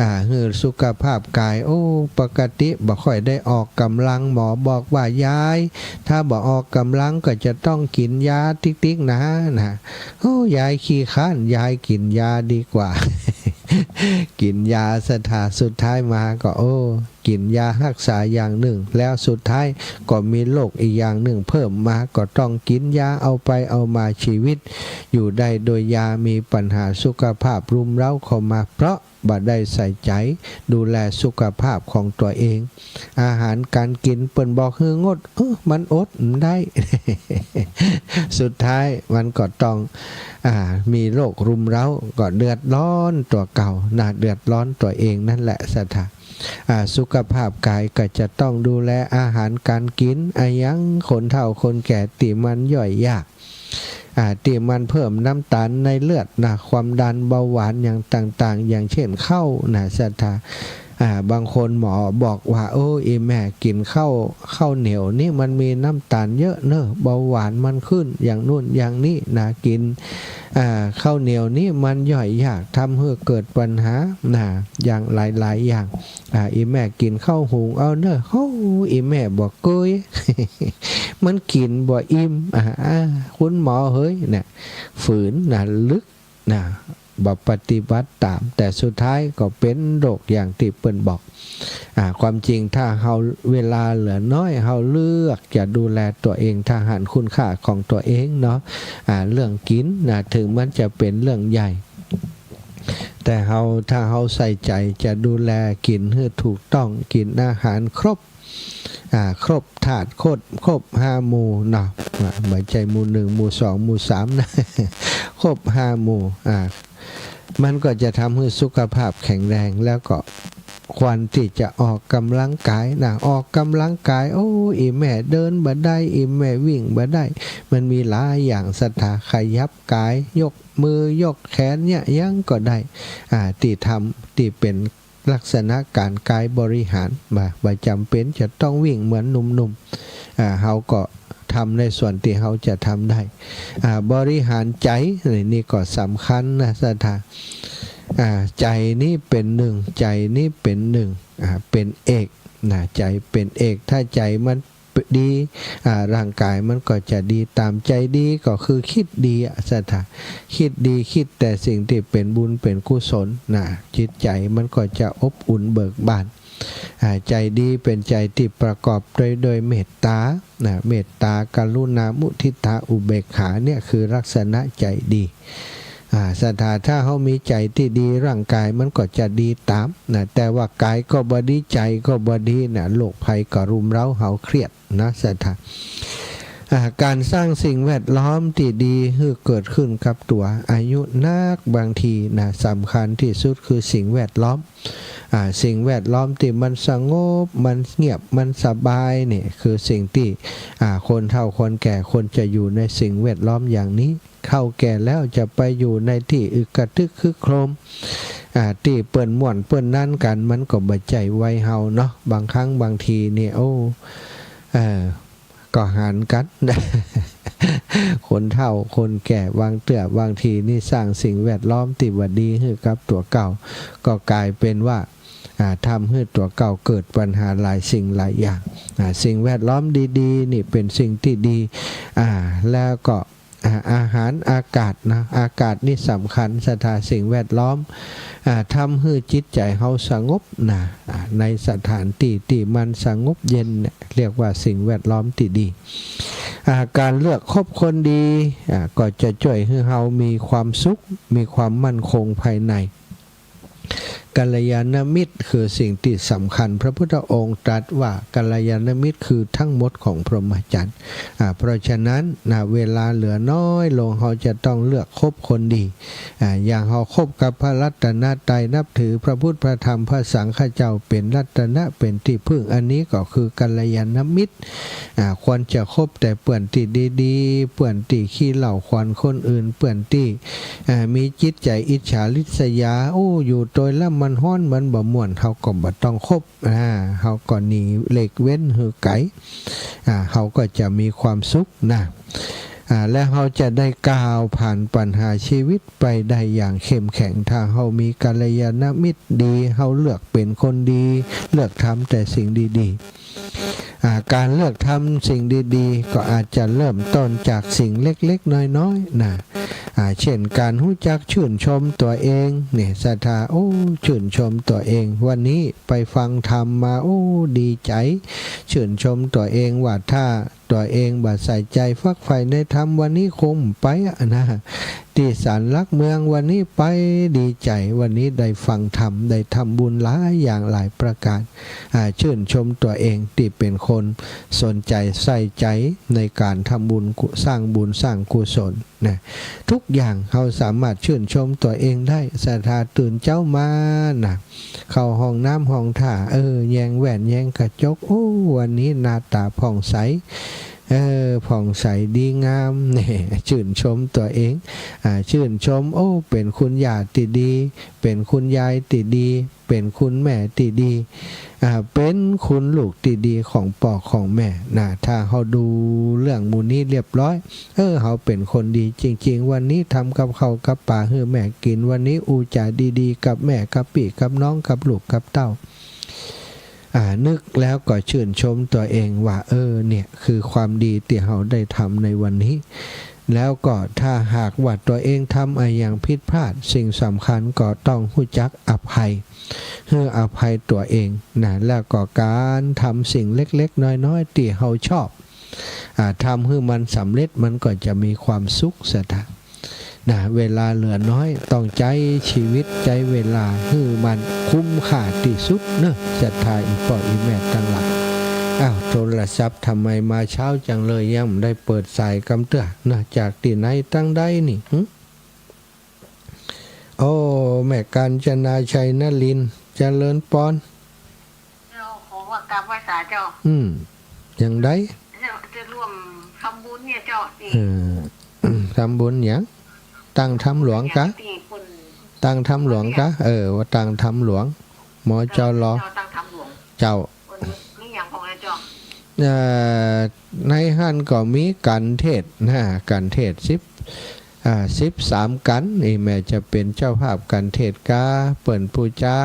อ่า หื้อสุขภาพก๋าย โอ้ ปกติบ่ค่อยได้ออกก๋ำลัง หมอบอกว่า ยาย ถ้าบ่ออกก๋ำลังก็จะต้องกิ๋นยาติ๊กๆ นะ นะ โอ้ ยายขี้คร้าน ยายกิ๋นยาดีกว่า กิ๋นยา ศรัทธา สุดท้ายมาก็ โอ้ กิ๋นยาฮักษาอย่างนึ่ง แล้วสุดท้ายก็มีโรคอีกอย่างนึ่งเพิ่มมา ก็ต้องกิ๋นยา เอาไปเอามา ชีวิตอยู่ได้โดยยา มีปัญหาสุขภาพรุมเร้าเข้ามา เพราะบ่ได้ใส่ใจ๋ดูแลสุขภาพของตั๋วเอง อาหารก๋านกิ๋นเปิ้นบอกหื้องด เออ มันอดบ่ได้ สุดท้ายมันก็ต้อง อ่า มีโรครุมเร้า ก็เดือดร้อนตั๋วเก่านะ เดือดร้อนตั๋วเองนั่นแหละ ศรัทธา อ่า สุขภาพก๋ายก็จะต้องดูแล อาหารก๋านกิ๋น อะหยังคนเฒ่าคนแก่ตี้มันย่อยยาก อ่า ตี้มันเพิ่มน้ำต๋าลในเลือดนะ ความดัน เบาหวาน อย่างต่างๆ อย่างเช่นข้าวนะ ศรัทธา อ่า บางคนหมอบอกว่า โอ้ อี่แม่กิ๋นข้าว ข้าวเหนียวนี่มันมีน้ำต๋าลเยอะเน่อ เบาหวานมันขึ้น อย่างนู่นอย่างนี้นะ กิ๋น อ่า ข้าวเหนียวนี่มันย่อยยาก ทำหื้อเกิดปัญหานะ อย่างหลายๆ อย่าง อ่า อี่แม่กิ๋นข้าวหุงเอาเน่อ โอ้ อี่แม่บ่เกย มันกิ๋นบ่อิ่ม อ่า อ่า คุณหมอเหยนะ ฝืนนะ ลึกนะ บ่ปฏิบัติต๋าม แต่สุดท้ายก็เป๋นโรคอย่างตี้เปิ้นบอก อ่า ความจริงถ้าเฮาเวลาเหลือน้อย เฮาเลือกจะดูแลตั๋วเอง ถ้าหันคุณค่าของตั๋วเองเนาะ อ่า เรื่องกิ๋นนะ เถิงมันจะเป๋นเรื่องใหญ่ แต่เฮา ถ้าเฮาใส่ใจ๋จะดูแลกิ๋นหื้อถูกต้อง กิ๋นอาหารครบ อ่า ครบธาตุ ครบ ครบห้าหมู่เนาะ อ่า บ่ใจ้หมู่นึ่ง หมู่สอง หมู่สามนะ ครบห้าหมู่ อ่า มันก็จะทำหื้อสุขภาพแข็งแรง แล้วก็ควรตี้จะออกก๋ำลังก๋ายนะ ออกก๋ำลังก๋าย โอ้ อี่แม่เดินบ่ได้ อี่แม่วิ่งบ่ได้ มันมีหลายอย่าง ศรัทธา ขยับก๋าย ยกมือ ยกแขน เยียะหยังก็ได้ อ่า ตี้ทำ ตี้เป๋น ลักษณะก๋านก๋ายบริหาร บ่า บ่จ๋ำเป๋นจะต้องวิ่งเหมือนหนุ่มๆ อ่า เฮาก็ทำในส่วนตี้เฮาจะทำได้ อ่า บริหารใจ๋ นี่ก็สำคัญนะศรัทธา อ่า ใจ๋นี้เป๋นหนึ่ง ใจ๋นี้เป๋นหนึ่ง อ่า เป๋นเอกนะ ใจ๋เป๋นเอก ถ้าใจ๋มัน ดี อ่า ร่างก๋ายมันก็จะดีต๋าม ใจ๋ดีก็คือคิดดีอะศรัทธา คิดดี คิดแต่สิ่งตี้เป๋นบุญเป๋นกุศลนะ จิตใจ๋มันก็จะอบอุ่นเบิกบาน อ่า ใจ๋ดีเป๋นใจ๋ตี้ประกอบโดย โดยเมตต๋านะ เมตต๋า กรุณา มุทิตา อุเบกขา เนี่ยคือลักษณะใจ๋ดี อ่า ศรัทธา ถ้าเฮามีใจ๋ตี้ดี ร่างก๋ายมันก็จะดีต๋ามนะ แต่ว่าก๋ายก็บ่ดี ใจ๋ก็บ่ดีนะ โรคภัยก็รุมเร้าเฮา เครียดนะศรัทธา อ่า ก๋านสร้างสิ่งแวดล้อมตี้ดีหื้อเกิดขึ้นกับตั๋ว อายุนักบางทีนะ สำคัญตี้สุดคือสิ่งแวดล้อม อ่า สิ่งแวดล้อมตี้มันสงบ มันเงียบ มันสบาย เนี่ยคือสิ่งตี้ อ่า คนเฒ่าคนแก่ควรจะอยู่ในสิ่งแวดล้อมอย่างนี้ เฒ่าแก่แล้วจะไปอยู่ในตี้อึกกระทึกครึกโครม อ่า ตี้เปิ้นม่วนเปิ้นนั้นกั๋น มันก็บ่ใจ้วัยเฮาเนาะ บางครั้งบางทีเนี่ย โอ้ เออ ก็หานกั๋น คนเฒ่าคนแก่บางเตื้อบางทีนี่สร้างสิ่งแวดล้อมตี้บ่ดีหื้อกับตั๋วเก่า ก็ก๋ายเป๋นว่า อ่า ทำหื้อตั๋วเก่าเกิดปัญหาหลายสิ่งหลายอย่าง อ่า สิ่งแวดล้อมดีๆ นี่เป๋นสิ่งตี้ดี อ่า แล้วก็ อ่า อาหารอากาศนะ อากาศนี่สำคัญศรัทธา สิ่งแวดล้อม อ่า ทำหื้อจิตใจ๋เฮาสงบนะ อ่า ในสถานตี้ตี้มันสงบเย็นเนี่ย เรียกว่าสิ่งแวดล้อมตี้ดี อ่า ก๋านเลือกคบคนดี อ่า ก็จะจ้วยหื้อเฮามีความสุข มีความมั่นคงภายใน กัลยาณมิตรคือสิ่งตี้สำคัญ พระพุทธองค์ตรัสว่ากัลยาณมิตรคือทั้งหมดของพรหมจรรย์ อ่า เพราะฉะนั้นนะ เวลาเหลือน้อยลง เฮาจะต้องเลือกคบคนดี อ่า อย่างเฮาคบกับพระรัตนตรัย นับถือพระพุทธ พระธรรม พระสังฆเจ้าเป๋นรัตนะ เป๋นตี้พึ่ง อันนี้ก็คือกัลยาณมิตร อ่า ควรจะคบแต่เปื้อนตี้ดีๆ เปื้อนตี้ขี้เหล้าขวัญคนอื่น เปื้อนตี้ อ่า มีจิตใจ๋อิจฉาริษยา โอ้ อยู่ตวยแล้วมันฮ้อน มันบ่ม่วน เฮาก็บ่ต้องคบ อ่า เฮาก็หนีหลีกเว้นหื้อไก๋ อ่า เฮาก็จะมีความสุขนะ อ่า และเฮาจะได้ก้าวผ่านปัญหาชีวิตไปได้อย่างเข้มแข็ง ถ้าเฮามีกัลยาณมิตรดี เฮาเลือกเป๋นคนดี เลือกทำแต่สิ่งดีๆ อ่า ก๋านเลือกทำสิ่งดีๆ ก็อาจจะเริ่มต้นจากสิ่งเล็กๆ น้อยๆ นะ อ่า เช่น ก๋านฮู้จักชื่นชมตั๋วเอง เนี่ย ศรัทธา โอ้ ชื่นชมตั๋วเอง วันนี้ไปฟังธรรมมา โอ้ ดีใจ๋ ชื่นชมตั๋วเองว่าถ้าตั๋วเองบ่ใส่ใจ๋ฝักใฝ่ในธรรม วันนี้คงไปอะนะ ตี้ศาลหลักเมือง วันนี้ไป ดีใจ๋ วันนี้ได้ฟังธรรม ได้ทำบุญหลายอย่างหลายประก๋าน อ่า ชื่นชมตั๋วเองตี้เป๋นคนสนใจ๋ใส่ใจ๋ในก๋านทำบุญกุ สร้างบุญสร้างกุศลนะ ทุกอย่างเฮาสามารถชื่นชมตั๋วเองได้ ศรัทธา ตื่นเจ๊ามานะ เข้าห้องน้ำห้องท่า เออ แยงแว่นแยงกระจก โอ้ วันนี้หน้าต๋าผ่องใส เออ ผ่องใสดีงาม เนี่ย ชื่นชมตั๋วเอง อ่า ชื่นชม โอ้ เป๋นคุณย่าตี้ดี เป๋นคุณยายตี้ดี เป๋นคุณแม่ตี้ดี อ่า เป๋นคุณลูกตี้ดีของป้อของแม่นะ ถ้าเฮาดูเรื่องหมู่นี้เรียบร้อย เออ เฮาเป๋นคนดีจริงๆ วันนี้ทำกับข้าวกับป๋าหื้อแม่กิ๋น วันนี้อู้จ๋าดีๆ กับแม่ กับปี้ กับน้อง กับลูก กับเต้า อ่า นึกแล้วก็ชื่นชมตั๋วเองว่า เออ เนี่ยคือความดีตี้เฮาได้ทำในวันนี้ แล้วก็ถ้าหากว่าตั๋วเองทำอะหยังผิดพลาด สิ่งสำคัญก็ต้องฮู้จักอภัย หื้ออภัยตั๋วเองนะ แล้วก็ก๋านทำสิ่งเล็กๆ น้อยๆ ตี้เฮาชอบ อ่า ทำหื้อมันสำเร็จ มันก็จะมีความสุข ศรัทธา นะ เวลาเหลือน้อย ต้องใจ๊ชีวิต ใจ๊เวลาหื้อมันคุ้มค่าตี้สุดเนาะ ศรัทธา อี่ป้ออี่แม่ตังหลาย อ้าว โทรศัพท์ทำไมมาเช้าจังเลย ยังบ่ได้เปิดสายกำเตื้อนะ จากตี้ไหนตังใดนี่ หึ โอ้ แม่กาญจนา ชัยนรินทร์ เจริญปอน เจ้า ขอว่ากราบไหว้สาเจ้า อืม อย่างใด เจ้า จะร่วมทำบุญเนี่ยเจ้า ตี้ เออ ทำบุญหยัง ตั้งธรรมหลวงกา ตี้เปิ้น ตั้งธรรมหลวงกา เออ ว่าตั้งธรรมหลวง มจร เจ้า ตั้งธรรมหลวง เจ้า วันนี้มีหยังพ่องนะเจ้า เอ่อ ในหั้นก็มีก๋านเทศน์นะ ก๋านเทศน์สิบ อ่า สิบสามก๋าน อี่แม่จะเป๋นเจ้าภาพก๋านเทศน์กา เปิ้นปู๋จา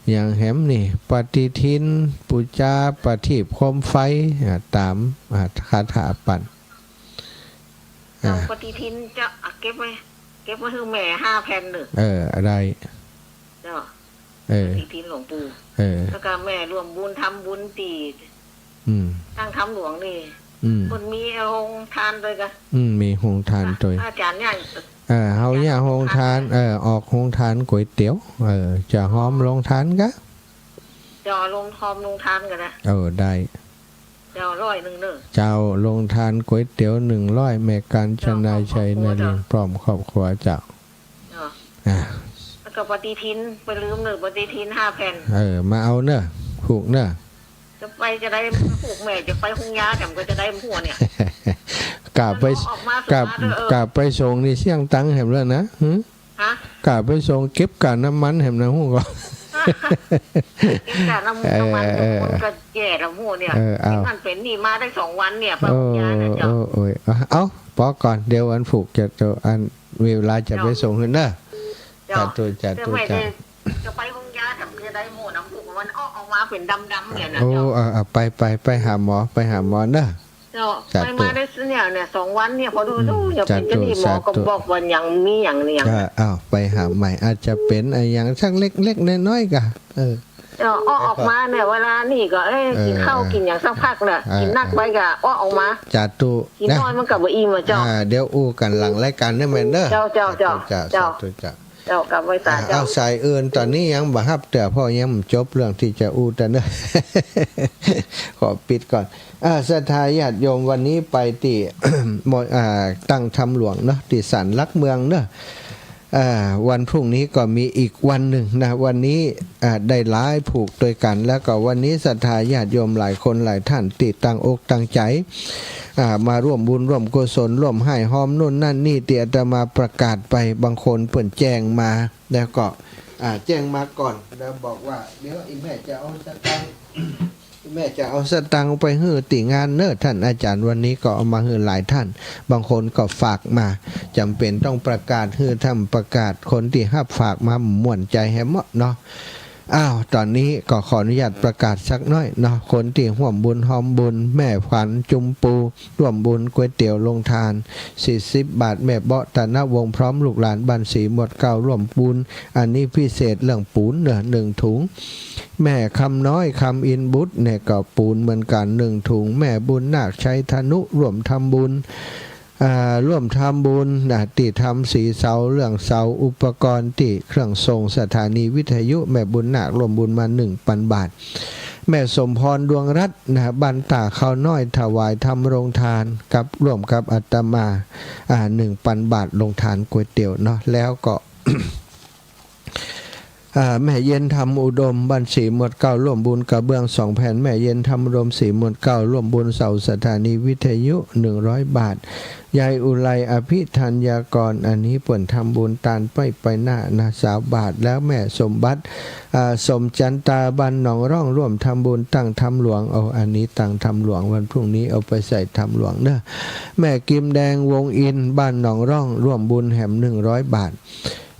หยังแหมนี่ ปฏิทิน ปู๋จาประทีปโคมไฟ อ่า ต๋าม อ่า คาถาปัณฑ์ เจ้า อ่า ปฏิทินเจ้า อ่ะ เก็บไว้ เก็บไว้หื้อแม่ห้าแผ่นเน่อ เออ ได้ เจ้า เออ ปฏิทินหลวงปู่ เออ แล้วก็แม่ร่วมบุญทำบุญตี้ อืม ตั้งธรรมหลวงนี่ อืม เปิ้นมีโฮงทานตวยกา อืม มีโฮงทานตวย อาจ๋ารย์เนี่ย เออ เฮาเนี่ยโฮงทาน เออ ออกโฮงทานก๋วยเตี๋ยว เออ จะฮอมโฮงทานกา จะเอาลง ฮอมโฮงทานกานะ เออ ได้ เจ้า ร้อยนึ่งเน่อ เจ้า โฮงทานก๋วยเตี๋ยวนึ่งร้อย แม่กาญจนา เจ้า พร้อมครอบครัว ชัยนลินทร์ เจ้า พร้อมครอบครัวเจ้า เจ้า อ่า แล้วก็ปฏิทิน บ่ลืมเน่อ ปฏิทินห้าแผ่น เออ มาเอาเน่อ ผูกเน่อ จะไปจะได้ผูก แม่จะไปฮุงยา แถมก็จะได้หัวเนี่ย กะไป ออกมา กะ สุดท้าย เออ กะไปส่งนี่เสี้ยงตังค์แหมแล้วนะ หึ ฮะ กะไปส่งเก็บก๋าน้ำมันแหมนะ ฮู้ก่อ เก็บก๋าน้ำมัน เออ เดี๋ยวมันก็แย่แล้วหัวเนี่ย เออ เอา เป๋นนั่นเป๋นนี่มาได้สองวันเนี่ย ไปฮุงยานะเจ้า โอ้ โอ้ย เอา เอา ปอก่อน เดี๋ยวอันผูกจะ จะ อัน มีเวลาจะไปส่งหื้อเน่อ เจ้า สาธุ สาธุ เจ้า แม่จะ เจ้า จะไปฮุงยา แถมจะได้หัวน้ำผูก มันออก ออกมาเป๋นดำๆเนี่ยนะ โอ้ เจ้า เอา เอา ไป ไป ไปหาหมอ ไปหาหมอเน่อ เจ้า สาธุ ไปมาได้เนี่ย เนี่ย สองวันเนี่ย พอดู อืม ดูเนี่ย สาธุ เป๋นจะนี่ หมอก็ สาธุ บอกว่ายังมีหยังเนี่ย เออ เอา ไปหาใหม่ อาจจะเป๋นอะหยังสักเล็กๆน้อยๆกา เออ เจ้า ออก ออกมาเนี่ย เวลานี่ก็ เอ้ย เออ กิ๋นข้าว เออ กิ๋นหยังสักพักน่ะ เออ กิ๋นนักไปก็ออก ออกมา สาธุ กิ๋น นะ น้อยมันก็บ่อิ่มอะเจ้า อ่า เดี๋ยวอู้กั๋นหลังรายก๋านเน่อแม่เน่อ เจ้า เจ้า เจ้า สาธุ เจ้า สาธุ เจ้า เจ้า กราบไหว้สา อ่า เจ้า เอา สายอื่นต๋อนนี้ยังบ่ฮับเตื้อ เพราะยังบ่จบเรื่องตี้จะอู้ตะเน่อ ขอปิดก่อน อ่า ศรัทธาญาติโยม วันนี้ไปตี้ ม- อ่า ตั้งธรรมหลวงเนาะ ตี้ศาลหลักเมืองเนาะ อ่า วันพรุ่งนี้ก็มีอีกวันนึ่งนะ วันนี้ อ่า ได้หลายผูกตวยกั๋น แล้วก็วันนี้ศรัทธาญาติโยมหลายคนหลายท่านตี้ตั้งอกตั้งใจ๋ อ่า มาร่วมบุญร่วมกุศล ร่วมฮ้ายฮอมนู่นนั่นนี่ ตี้อาตมาประกาศไป บางคนเปิ้นแจ้งมา แล้วก็ อ่า แจ้งมาก่อน แล้วบอกว่า เดี๋ยวอี่แม่จะเอาสตางค์ แม่จะเอาสตางค์ไปหื้อตี้งานเน่อ ต้านอาจ๋ารย์ วันนี้ก็เอามาหื้อหลายต้าน บางคนก็ฝากมา จ๋ำเป๋นต้องประกาศหื้อ ถ้าบ่ประกาศ คนตี้ฮับฝากมาม่วนใจ๋แหมเนาะ อ้าว ต๋อนนี้ก็ขออนุญาตประกาศสักหน้อยเนาะ คนตี้ฮ่วมบุญฮอมบุญ แม่ขวัญจุมปู ฮ่วมบุญก๋วยเตี๋ยวโฮงทาน สี่สิบบาท แม่เบาะ ธนวงศ์ พร้อมลูกหลานบ้านสีหมวดเก้า ฮ่วมบุญ อันนี้พิเศษเรื่องปู๋นเน่อ หนึ่งถุง แม่คำน้อย คำอินบุตร เนี่ยก็ปู๋นเหมือนกั๋น หนึ่งถุง แม่บุญนาค ชัยธนุ ฮ่วมทำบุญ อ่า ฮ่วมทำบุญนะ ตี้ทำสีเสา เรื่องเสา อุปกรณ์ตี้เครื่องส่งสถานีวิทยุ แม่บุญนาคฮ่วมบุญมา หนึ่งปันบาท แม่สมพร ดวงรัตน์นะ บ้านต้าข้าวน้อย ถวายทำโฮงทานกับ ฮ่วมกับอาตมา อ่า หนึ่งปันบาท โฮงทานก๋วยเตี๋ยวเนาะ แล้วก็ อ่า แม่เย็นธรรมอุดม บ้านสีหมวดเก้า ฮ่วมบุญกระเบื้องสองแผ่น แม่เย็นธรรมอุดม สีหมวดเก้า ฮ่วมบุญเสาสถานีวิทยุ หนึ่งร้อยบาท ยายอุไร อภิธัญญากร อันนี้เปิ้นทำบุญตานไปไปหน้านะ ซาวบาท แล้วแม่สมบัติ อ่า สมจันตา บ้านหนองร่อง ฮ่วมทำบุญตั้งธรรมหลวง เอา อันนี้ตั้งธรรมหลวง วันพรุ่งนี้เอาไปใส่ธรรมหลวงเนาะ แม่กิมแดง วงศ์อินทร์ บ้านหนองร่อง ฮ่วมบุญแหม หนึ่งร้อยบาท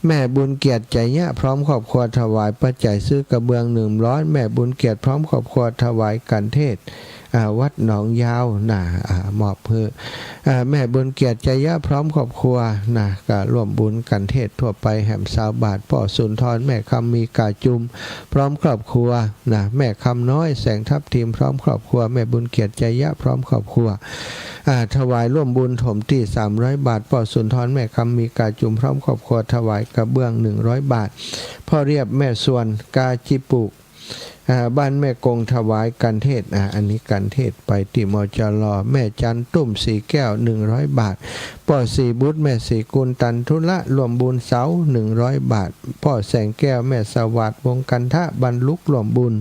แม่บุญเกียรติ ไจยะ พร้อมครอบครัวถวายปัจจัยซื้อกระเบื้องหนึ่งร้อย แม่บุญเกียรติพร้อมครอบครัวถวายกัณฑ์เทศน์ อ่า วัดหนองยาวนะ อ่า มอบหื้อ อ่า แม่บุญเกียรติ ไจยะ พร้อมครอบครัวนะ ก็ฮ่วมบุญกัณฑ์เทศน์ทั่วไปแหม ซาวบาท ป้อสุนทร แม่คำมี กาจุม พร้อมครอบครัวนะ แม่คำน้อย แสงทับทิม พร้อมครอบครัว แม่บุญเกียรติ ไจยะ พร้อมครอบครัว อ่า ถวายฮ่วมบุญถมตี้ สามร้อยบาท ป้อสุนทร แม่คำมี กาจุม พร้อมครอบครัวถวายกระเบื้อง หนึ่งร้อยบาท พ่อเรียบ แม่ส่วน กาจิปุ อ่า บ้านแม่กง ถวายกัณฑ์เทศน์ อ่า อันนี้กัณฑ์เทศน์ไปตี้ มจร แม่จันตุ้ม สีแก้ว หนึ่งร้อยบาท ป้อสีบุตร แม่สีกุล ตันธุระ ฮ่วมบุญเสา หนึ่งร้อยบาท ป้อแสงแก้ว แม่สวัสดิ์ วงศ์กันทะ บ้านลุก ฮ่วมบุญ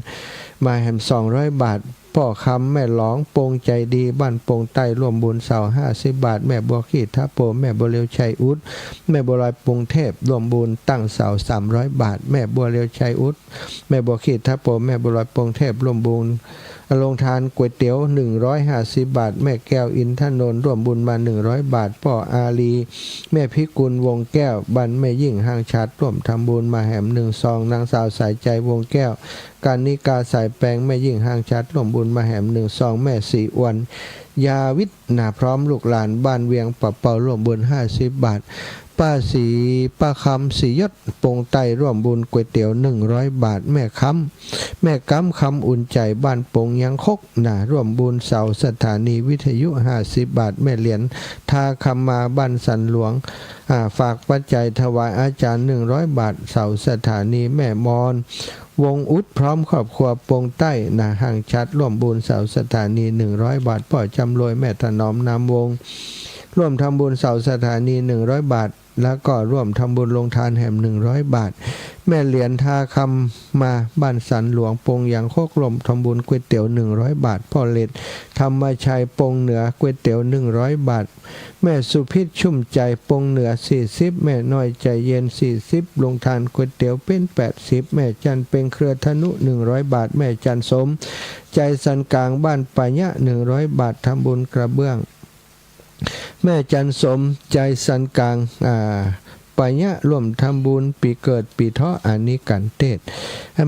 มาแหม สองร้อยบาท ป้อคำ แม่หลอง ปงใจดี บ้านปงใต้ ร่วมบุญเสาห้าสิบบาท แม่บัวขี้ทะโป แม่บัวเรียวชัยอุด แม่บัวลอยปงเทพ ร่วมบุญตั้งเสาสามร้อยบาท แม่บัวเรียวชัยอุด แม่บัวขี้ทะโป แม่บัวลอยปงเทพ ร่วมบุญ โรงทานก๋วยเตี๋ยวหนึ่งร้อยห้าสิบบาท แม่แก้วอินทนนท์ ร่วมบุญมาหนึ่งร้อยบาท ป้ออาลี แม่พิกุลวงแก้ว บ้านแม่ยิ่งห้างฉัตร ร่วมทำบุญมาแหมหนึ่งซอง นางสาวสายใจวงแก้ว กานิกาสายแปง แม่ยิ่งห้างฉัตร ร่วมบุญมาแหมหนึ่งซอง แม่ศรีอวน ยาวิทย์ นะ พร้อมลูกหลาน บ้านเวียงปะเปา ร่วมบุญห้าสิบบาท ป้าศรี ป้าคำ ศรียศ ปงใต้ ร่วมบุญก๋วยเตี๋ยวหนึ่งร้อยบาท แม่คำ แม่กำ คำอุ่นใจ บ้านปงยางคก นะ ร่วมบุญเสาสถานีวิทยุห้าสิบบาท แม่เหรียญ ทาคำมา บ้านสันหลวง อ่า ฝากปัจจัยถวายอาจารย์หนึ่งร้อยบาท เสาสถานี แม่มอน วงอุด พร้อมครอบครัว ปงใต้ นะ ห้างฉัตร ร่วมบุญเสาสถานีหนึ่งร้อยบาท ป้อจำรวย แม่ถนอม นามวงศ์ ร่วมทำบุญเสาสถานีหนึ่งร้อยบาท แล้วก็ร่วมทำบุญโรงทานแหมหนึ่งร้อยบาท แม่เหรียญ ทาคำมา บ้านสันหลวง ปงยางคก ร่วมทำบุญก๋วยเตี๋ยวหนึ่งร้อยบาท ป้อเหล็ด ธรรมชัย ปงเหนือ ก๋วยเตี๋ยวหนึ่งร้อยบาท แม่สุพิษ ชุ่มใจ ปงเหนือ สี่สิบ แม่น้อยใจเย็น สี่สิบ โรงทานก๋วยเตี๋ยวเป๋น แปดสิบ แม่จันเพ็ง เครือธนุ หนึ่งร้อยบาท แม่จันสม ใจสันกลาง บ้านปะยะ หนึ่งร้อยบาท ทำบุญกระเบื้อง แม่จันสม ใจสันกลาง อ่า ปะยะ ร่วมทำบุญปี๋เกิดปี๋เถาะ อันนี้กั๋นเตศ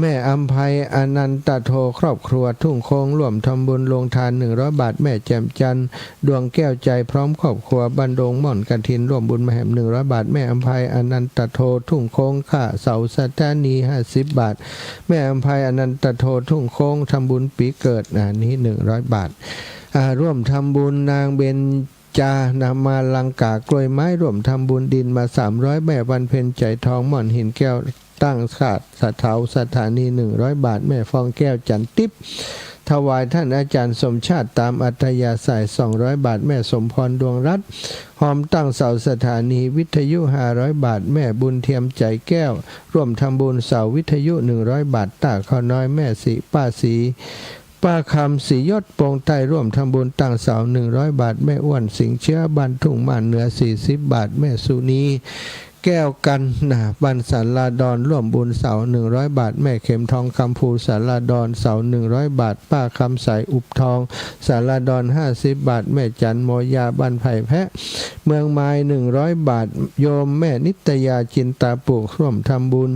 แม่อำไพ อนันตโท ครอบครัวทุ่งโค้ง ร่วมทำบุญโรงทานหนึ่งร้อยบาท แม่แจ่มจันทร์ ดวงแก้วใจ พร้อมครอบครัว บ้านดงม่อนกฐิน ร่วมบุญมาแหมหนึ่งร้อยบาท แม่อำไพ อนันตโท ทุ่งโค้ง ค่าเสาสถานีห้าสิบบาท แม่อำไพ อนันตโท ทุ่งโค้ง ทำบุญปี๋เกิด อันนี้หนึ่งร้อยบาท อ่า ร่วมทำบุญนางเบญจา นะ มาลังกา กล้วยไม้ ร่วมทำบุญดินมาสามร้อย แม่วันเพ็ญ ใจทอง ม่อนหินแก้ว ตั้งขาดเสาสถานีหนึ่งร้อยบาท แม่ฟองแก้ว จันติ๊บ ถวายท่านอาจารย์สมชาติตามอัธยาศัยสองร้อยบาท แม่สมพร ดวงรัตน์ ฮอมตั้งเสาสถานีวิทยุห้าร้อยบาท แม่บุญเทียม ใจแก้ว ร่วมทำบุญเสาวิทยุหนึ่งร้อยบาท ต้าข้าวน้อย แม่ศรี ป้าศรี ป้าคำ ศรียศ ปงใต้ ร่วมทำบุญตั้งเสาหนึ่งร้อยบาท แม่อ้วน สิงห์เชื้อ บ้านทุ่งม่านเหนือ สี่สิบบาท แม่สุนี แก้วกัน นะ บ้านสาราดอน ร่วมบุญเสาหนึ่งร้อยบาท แม่เข็มทอง คำภู สาราดอน เสาหนึ่งร้อยบาท ป้าคำใส อุบทอง สาราดอน ห้าสิบบาท แม่จันโมยา บ้านไผ่แพะ เมืองมาย หนึ่งร้อยบาท โยมแม่นิตยา จินตาปุก ร่วมทำบุญ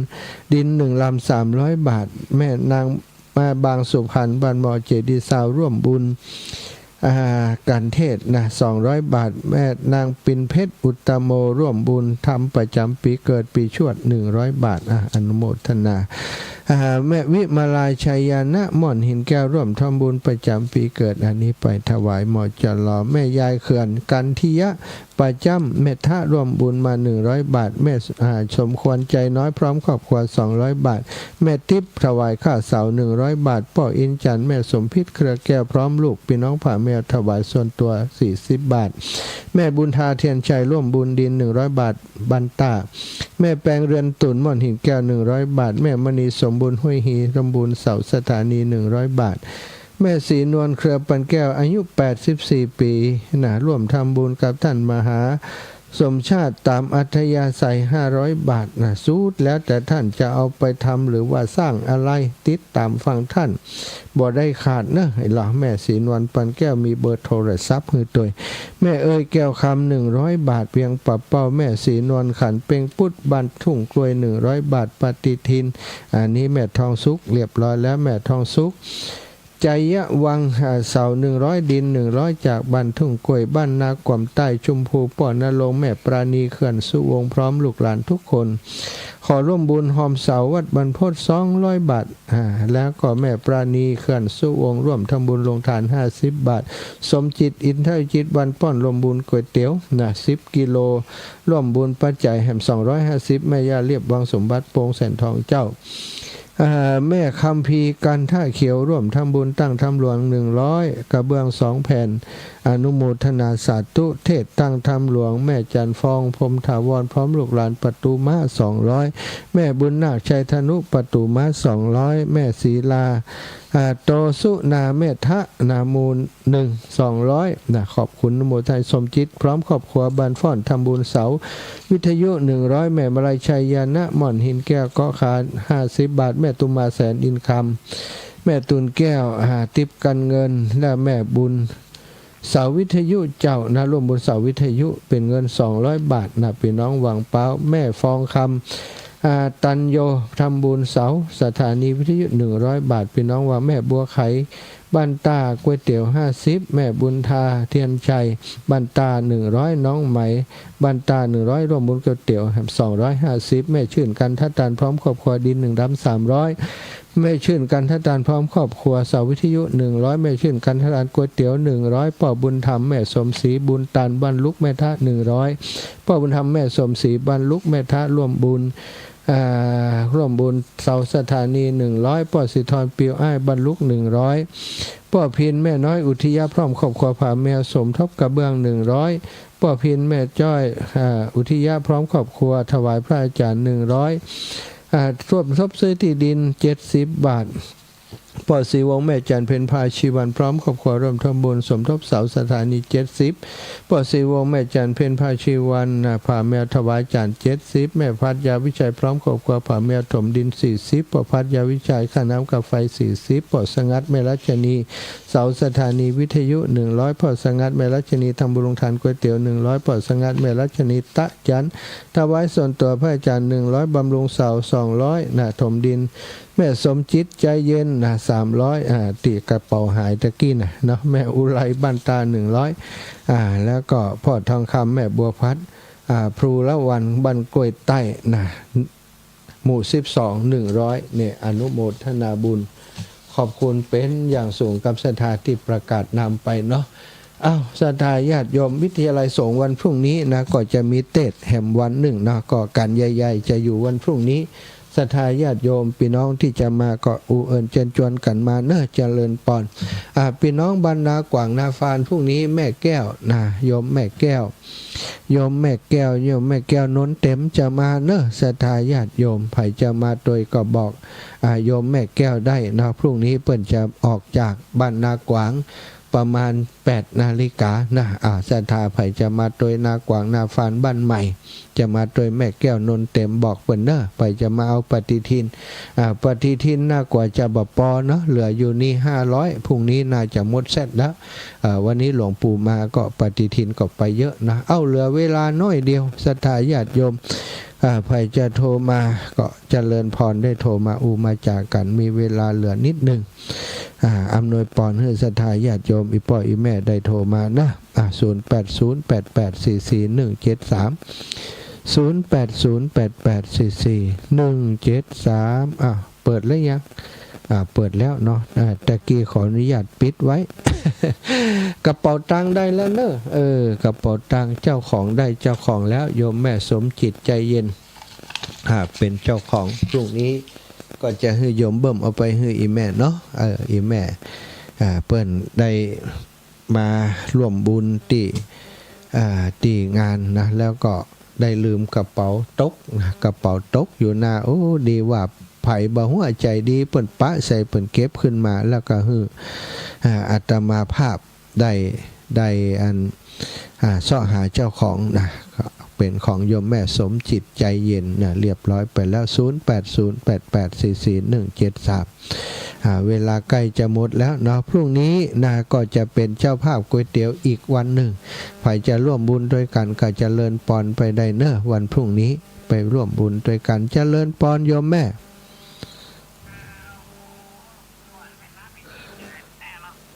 ดินหนึ่งลำ สามร้อยบาท แม่นาง มาบางสุพรรณ บ้านหม้อ เจดีย์ซาวน์ ร่วมบุญ อ่า กัณฑ์เทศน์ นะ สองร้อยบาท แม่นางปิ่นเพชร อุตตโม ร่วมบุญทำประจำปี๋เกิดปี๋ชวด หนึ่งร้อยบาท อ่ะ อนุโมทนา อ่า แม่วิมาลา ชัยยานะ ม่อนหินแก้ว ร่วมทำบุญประจำปี๋เกิด อันนี้ไปถวาย มจล. แม่ยายเขื่อน กันทิยะ ประจำเมธะ ร่วมบุญมาหนึ่งร้อยบาท แม่ อ่า สมควร ใจน้อย พร้อมครอบครัว สองร้อยบาท แม่ติ๊บ ถวายค่าเสาหนึ่งร้อยบาท ป้ออินจันทร์ แม่สมพิษ เครือแก้ว พร้อมลูก ปี้น้องผาแมว ถวายส่วนตั๋ว สี่สิบบาท แม่บุญทา เทียนชัย ร่วมบุญดินหนึ่งร้อยบาท บ้านต้า แม่แปง เรือนตุ่น ม่อนหินแก้ว หนึ่งร้อยบาท แม่มณี สมบูรณ์ ห้วยฮี ร่วมบุญเสาสถานีหนึ่งร้อยบาท แม่ศรีนวล เครือปันแก้ว อายุแปดสิบสี่ปี๋ นะ ร่วมทำบุญกับท่านมหาสมชาติตามอัธยาศัย ห้าร้อยบาท นะ สุดแล้วแต่ท่านจะเอาไปทำหรือว่าสร้างอะไร ติดต๋ามฟังท่าน บ่ได้ขาดเนอะ ไอ้หล่อ แม่ศรีนวลปันแก้ว มีเบอร์โทรศัพท์หื้อตวย แม่เอย แก้วคำ หนึ่งร้อยบาท เวียงปะเป้า แม่ศรีนวล ขันเปงปุต บ้านทุ่งกล้วย หนึ่งร้อยบาท ปฏิทิน อันนี้แม่ทองสุข เรียบร้อยแล้ว แม่ทองสุข ชัยยวังศ์ อ่า เสาหนึ่งร้อย ดินหนึ่งร้อย จากบ้านทุ่งกล้วย บ้านนากวมใต้ ชุมพู ป้อณรงค์ แม่ปราณี เขื่อนสุวงศ์ พร้อมลูกหลานทุกคน ขอร่วมบุญฮอมเสาวัดบรรพต สองร้อยบาท อ่า แล้วก็แม่ปราณี เขื่อนสุวงศ์ ร่วมทำบุญโรงทาน ห้าสิบบาท สมจิต อินทรจิต บ้านป้อน ร่วมบุญก๋วยเตี๋ยว นะ สิบกิโล ร่วมบุญปัจจัยแหม สองร้อยห้าสิบ แม่ย่าเรียบ วังสมบัติ ปงแสนทองเจ้า อ่า แม่คัมภีร์ กันทะเขียว ร่วมทำบุญตั้งธรรมหลวง หนึ่งร้อย กระเบื้อง สองแผ่น อนุโมทนาสาธุ เทศตั้งธรรมหลวง แม่จันทร์ฟอง พรหมถาวร พร้อมลูกหลาน ประตูม้า สองร้อย แม่บุญนาค ชัยธนุ ประตูม้า สองร้อย แม่ศรีลา อ่า โตสุนาเมธะ นามูลหนึ่ง สองร้อย นะ ขอบคุณอนุโมทนา สมจิต พร้อมครอบครัว บ้านฟ้อน ทำบุญเสาวิทยุ หนึ่งร้อย แม่มาลัย ชัยยานะ ม่อนหินแก้ว เกาะคา ห้าสิบบาท แม่ตุมา แสนอินคำ แม่ตูนแก้ว อ่า ติ๊บกันเงิน และแม่บุญ เสาวิทยุเจ้านะ ร่วมบุญเสาวิทยุ เป๋นเงิน สองร้อยบาทนะ ปี้น้องหวังเป๊า แม่ฟองคำ อ่า ตันโย ทำบุญเสาสถานีวิทยุ หนึ่งร้อยบาท ปี้น้องหวัง แม่บัวไข บ้านตา ก๋วยเตี๋ยว ห้าสิบ แม่บุญทา เทียนชัย บ้านตา หนึ่งร้อย น้องไหม บ้านตา หนึ่งร้อย ร่วมบุญก๋วยเตี๋ยว สองร้อยห้าสิบ แม่ชื่น กันทะตาน พร้อมครอบครัว ดินหนึ่งดำ สามร้อย แม่ชื่น กันทะตาน พร้อมครอบครัว เสาวิทยุ หนึ่งร้อย แม่ชื่น กันทะตาน ก๋วยเตี๋ยว หนึ่งร้อย ป้อบุญธรรม แม่สมศรี บุญตาน บ้านลุกแม่ทะ หนึ่งร้อย ป้อบุญธรรม แม่สมศรี บ้านลุกแม่ทะ ร่วมบุญ อ่า ร่วมบุญเสาสถานี หนึ่งร้อย ป้อสิทธร ปิวอ้าย บ้านลุก หนึ่งร้อย ป้อพิน แม่น้อย อุทิยะ พร้อมครอบครัว ผาแมว สมทบกระเบื้อง หนึ่งร้อย ป้อพิน แม่จ้อย อ่า อุทิยะ พร้อมครอบครัว ถวายพระอาจารย์ หนึ่งร้อย อ่า ร่วมทบซื้อตี้ดิน เจ็ดสิบบาท ป้อศรีวงศ์ แม่จันทร์เพ็ญ พาชีวัน พร้อมครอบครัว ร่วมทำบุญสมทบเสาสถานี เจ็ดสิบ ป้อศรีวงศ์ แม่จันทร์เพ็ญ พาชีวัน อ่า ผาแมว ถวายอาจารย์ เจ็ดสิบ แม่พัด ยาวิชัย พร้อมครอบครัว ผาแมว ถมดิน สี่สิบ ป้อพัด ยาวิชัย ค่าน้ำค่าไฟ สี่สิบ ป้อสงัด แม่รัชนี เสาสถานีวิทยุ หนึ่งร้อย ป้อสงัด แม่รัชนี ทำบุญโรงทานก๋วยเตี๋ยว หนึ่งร้อย ป้อสงัด แม่รัชนี ตะจัน ถวายส่วนตั๋วพระอาจารย์ หนึ่งร้อย บำรุงเสา สองร้อย นะ ถมดิน แม่สมจิต ใจเย็น นะ สามร้อย อ่า ตี้กระเป๋าหายตะกี้นะเนาะ แม่อุไร บ้านตา หนึ่งร้อย อ่า แล้วก็ป้อทองคำ แม่บัวพัด อ่า พลูละวัน บ้านกล้วยใต้ นะ หมู่ สิบสอง หนึ่งร้อย เนี่ย อนุโมทนาบุญ ขอบคุณเป๋นอย่างสูงกับศรัทธาตี้ประกาศนำไปเนาะ อ้าว ศรัทธาญาติโยม วิทยาลัยสงฆ์วันพรุ่งนี้นะ ก็จะมีเตสน์แหมวันนึ่งเนาะ ก็ก๋านใหญ่ๆ จะอยู่วันพรุ่งนี้ ศรัทธาญาติโยม ปี้น้องตี้จะมาก็อู้เอิญเจิญจวนกั๋นมาเนาะ เจริญปอน อ่า ปี้น้องบ้านนาขวางนาฟาน พรุ่งนี้แม่แก้วนะ โยมแม่แก้ว โยมแม่แก้ว โยมแม่แก้วนนเต็มจะมาเนาะ ศรัทธาญาติโยม ใผจะมาตวยก็บอก อ่า โยมแม่แก้วได้เนาะ พรุ่งนี้เปิ้นจะออกจากบ้านนาขวาง ประมาณแปดนาฬิกานะ อ่า ศรัทธาใผจะมาตวยนาขวางนาฟานบ้านใหม่ จะมาตวยแม่แก้วนนเต็มบอกเปิ้นเนาะ ใผจะมาเอาปฏิทิน อ่า ปฏิทินน่ากว่าจะบ่ปอเนาะ เหลืออยู่นี่ห้าร้อย พรุ่งนี้น่าจะหมดเสร็จแล้ว อ่า วันนี้หลวงปู่มาก็ปฏิทินก็ไปเยอะนะ เอ้า เหลือเวลาน้อยเดียว ศรัทธาญาติโยม อ่า ใผจะโทรมาก็เจริญปอนได้โทรมาอู้มาจ๋ากั๋น มีเวลาเหลือนิดนึ่ง อ่า อำนวยปอนหื้อศรัทธาญาติโยม อี่ป้ออี่แม่ได้โทรมานะ อ่า ศูนย์แปดศูนย์แปดแปดสี่สี่หนึ่งเจ็ดสาม ศูนย์แปดศูนย์แปดแปดสี่สี่หนึ่งเจ็ดสาม อ่า เปิดแล้วยัง อ่า เปิดแล้วเนาะ อ่า ตะกี้ขออนุญาตปิดไว้ กระเป๋าตังค์ได้แล้วเนาะ เออ กระเป๋าตังค์เจ้าของได้เจ้าของแล้ว โยมแม่สมจิตใจเย็น อ่า เป๋นเจ้าของ พรุ่งนี้ก็จะหื้อโยมเบิ่มเอาไปหื้ออี่แม่เนาะ เออ อี่แม่ อ่า เปิ้นได้มาร่วมบุญตี้ อ่า ตี้งานนะ แล้วก็ได้ลืมกระเป๋าตกนะ กระเป๋าตกอยู่หน้า โอ้ ดีว่าใผบ่ฮู้ ใจดี เปิ้นปะใส่ เปิ้นเก็บขึ้นมา แล้วก็หื้อ อ่า อาตมาภาพ ได้ ได้อัน อ่า เซาะหาเจ้าของนะ ก็เป๋นของโยมแม่สมจิตใจเย็นนะ เรียบร้อยไปแล้ว ศูนย์แปดศูนย์แปดแปดสี่สี่หนึ่งเจ็ดสาม อ่า เวลาใก้จะหมดแล้วเนาะ พรุ่งนี้นะ ก็จะเป๋นเจ้าภาพก๋วยเตี๋ยวอีกวันนึ่ง ใผจะร่วมบุญตวยกั๋นก็เจริญปอนไปได้เนาะ วันพรุ่งนี้ไปร่วมบุญตวยกั๋น เจริญปอนโยมแม่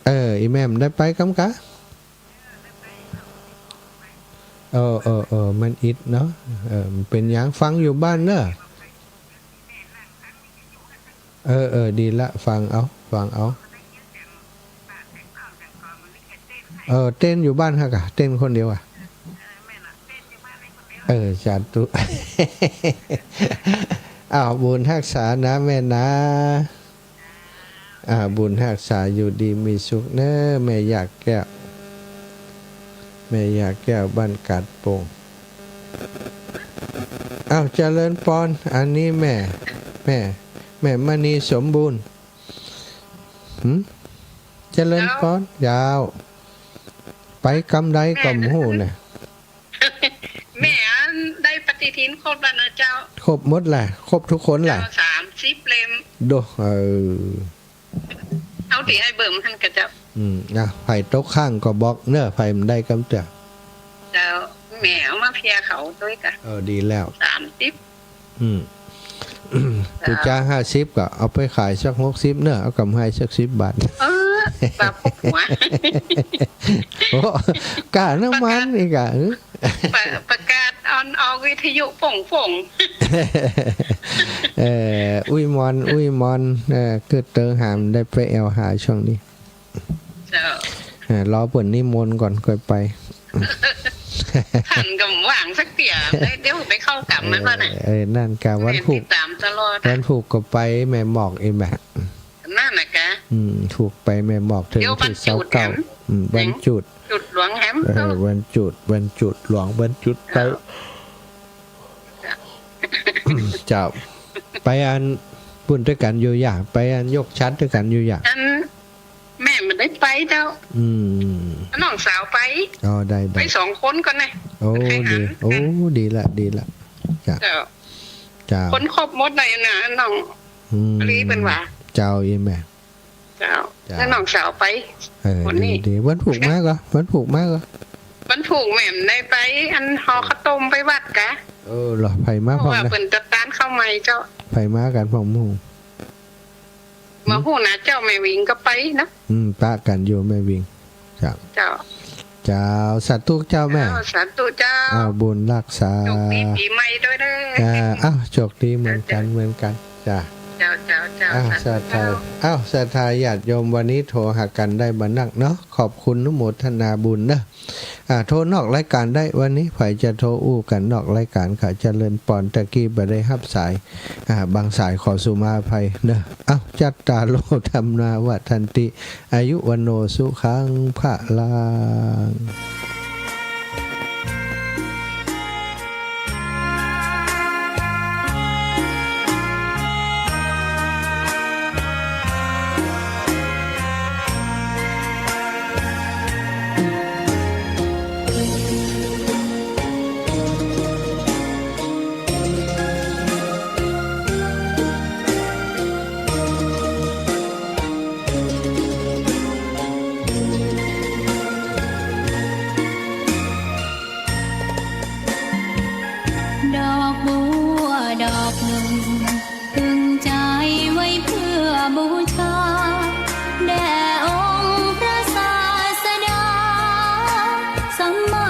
เออ อี่แม่บ่ได้ไปกำกะ เออ เออ เออ มันอิดเนาะ เออ บ่เป๋นหยัง ฟังอยู่บ้านเนาะ เออ เออ ดีละ ฟังเอา ฟังเอา เออ เต้นอยู่บ้านฮะกะ เต้นคนเดียวอะ เออ สาธุ อ้าว บุญฮักษานะแม่นะ อ่า บุญฮักษา อยู่ดีมีสุขเนาะ แม่หยาดแก้ว แม่หยาดแก้ว บ้านกาดโป่ง อ้าว เจริญปอน อันนี้แม่ แม่ แม่มณีสมบูรณ์ หืม เจริญปอน เจ้า ไปกำใดก็บ่ฮู้น่ะ แม่อันได้ปฏิทินครบแล้วนะเจ้า ครบหมดแหละ ครบทุกคนแหละ เจ้า สามสิบเล่ม โด เออ เอาตี้ไอ้เบิ่มหั้นก่อเจ้า อืม อ่ะ ใผตกค้างก็บอกเน้อ ใผบ่ได้กำเตื้อ เจ้า แม่เอามาเพียเขาตวยก่ะ เออ ดีแล้ว สามสิบ อืม เจ้า ปู๋จ๊าห้าสิบก็เอาไปขายสักหกสิบเน้อ เอากำไรสักสิบบาท เออ บาปหัว โอ้ ก้าน้ำมันอีกอ่ะ เออ ประ ประกาศออน ออกวิทยุโป่งๆ เออ อุ้ยมอน อุ้ยมอน เออ กึ๊ดเติงหาบ่ได้ไปแอ่วหาช่วงนี้ เจ้า เออ รอเปิ้นนิมนต์ก่อนค่อยไป หันก็บ่ว่างสักเตื้อ เดี๋ยวไปเข้ากรรมมันก่อนน่ะ เออ เออ นั่นกะ วันพูก แม่ติดต๋ามตลอดอะ วันพูกก็ไปแม่หมอกอีกแหม นั่นน่ะกะ อืม พูกไปแม่หมอกเถิง เดี๋ยววันจุด ตี้ซาวเก้า แหม อืม วันจุด จุดหลวงแหม เออ วันจุด วันจุดหลวง วันจุดไป เจ้า เจ้า ไปอันปุ้นตวยกั๋นอยู่หยา ไปอันยกฉัตรตวยกั๋นอยู่หยา อันแม่บ่ได้ไปเจ้า อืม น้องสาวไป อ๋อ ได้ ได้ ไปสองคนก่อนนะ โอ้ ใค่หัน ดี โอ้ ดีละ ดีละ เจ้า เจ้า เจ้า คนครบหมดเลยนะน้อง อืม ลีเปิ้นว่า เจ้า อีแม่ เจ้า เจ้า แล้วน้องสาวไป เออ คนนี้ ดี ดี วันพูกมาก่อ วันพูกมาก่อ วันพูกแม่บ่ได้ไป อันห่อข้าวต้มไปวัดก่ะ เออ เหรอ ใผมาพ่องนะ เพราะว่าเปิ้นจะตานข้าวใหม่เจ้า ใผมากั๋นพ่องหมู่ บ่ฮู้นะเจ้า แม่วิงก็ไปนะ อืม ปะกั๋นอยู่แม่วิง เจ้า เจ้า เจ้า สาธุเจ้าแม่ เจ้า สาธุเจ้า อ้าว บุญฮักษา โชคดีปี๋ใหม่ตวยเน้อ อ่า อ้าว โชคดีเหมือนกั๋น เจ้า เหมือนกั๋น จ้ะ เจ้า เจ้า เจ้า อ้าว สาธุ ศรัทธา เจ้า อ้าว ศรัทธาญาติโยม วันนี้โทรหากั๋นได้บ่นักเนาะ ขอบคุณอนุโมทนาบุญเนาะ อ่า โทรนอกรายก๋านได้ วันนี้ใผจะโทรอู้กั๋นนอกรายก๋าน ขอเจริญปอน ตะกี้บ่ได้ฮับสาย อ่า บางสายขอสุมาอภัยเนาะ อ้าว จัตตาโร ธัมมา วัฑฒันติ อายุ วัณโณ สุขัง พะลัง ดอกบัวดอกหนึ่ง พึงใจไว้เพื่อบูชา แด่องค์พระศาสดา สัมมา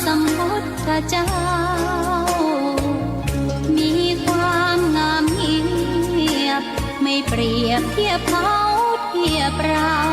สัมพุทธเจ้า มีความงามเงียบ ไม่เปรียบเทียบเขาเทียบเรา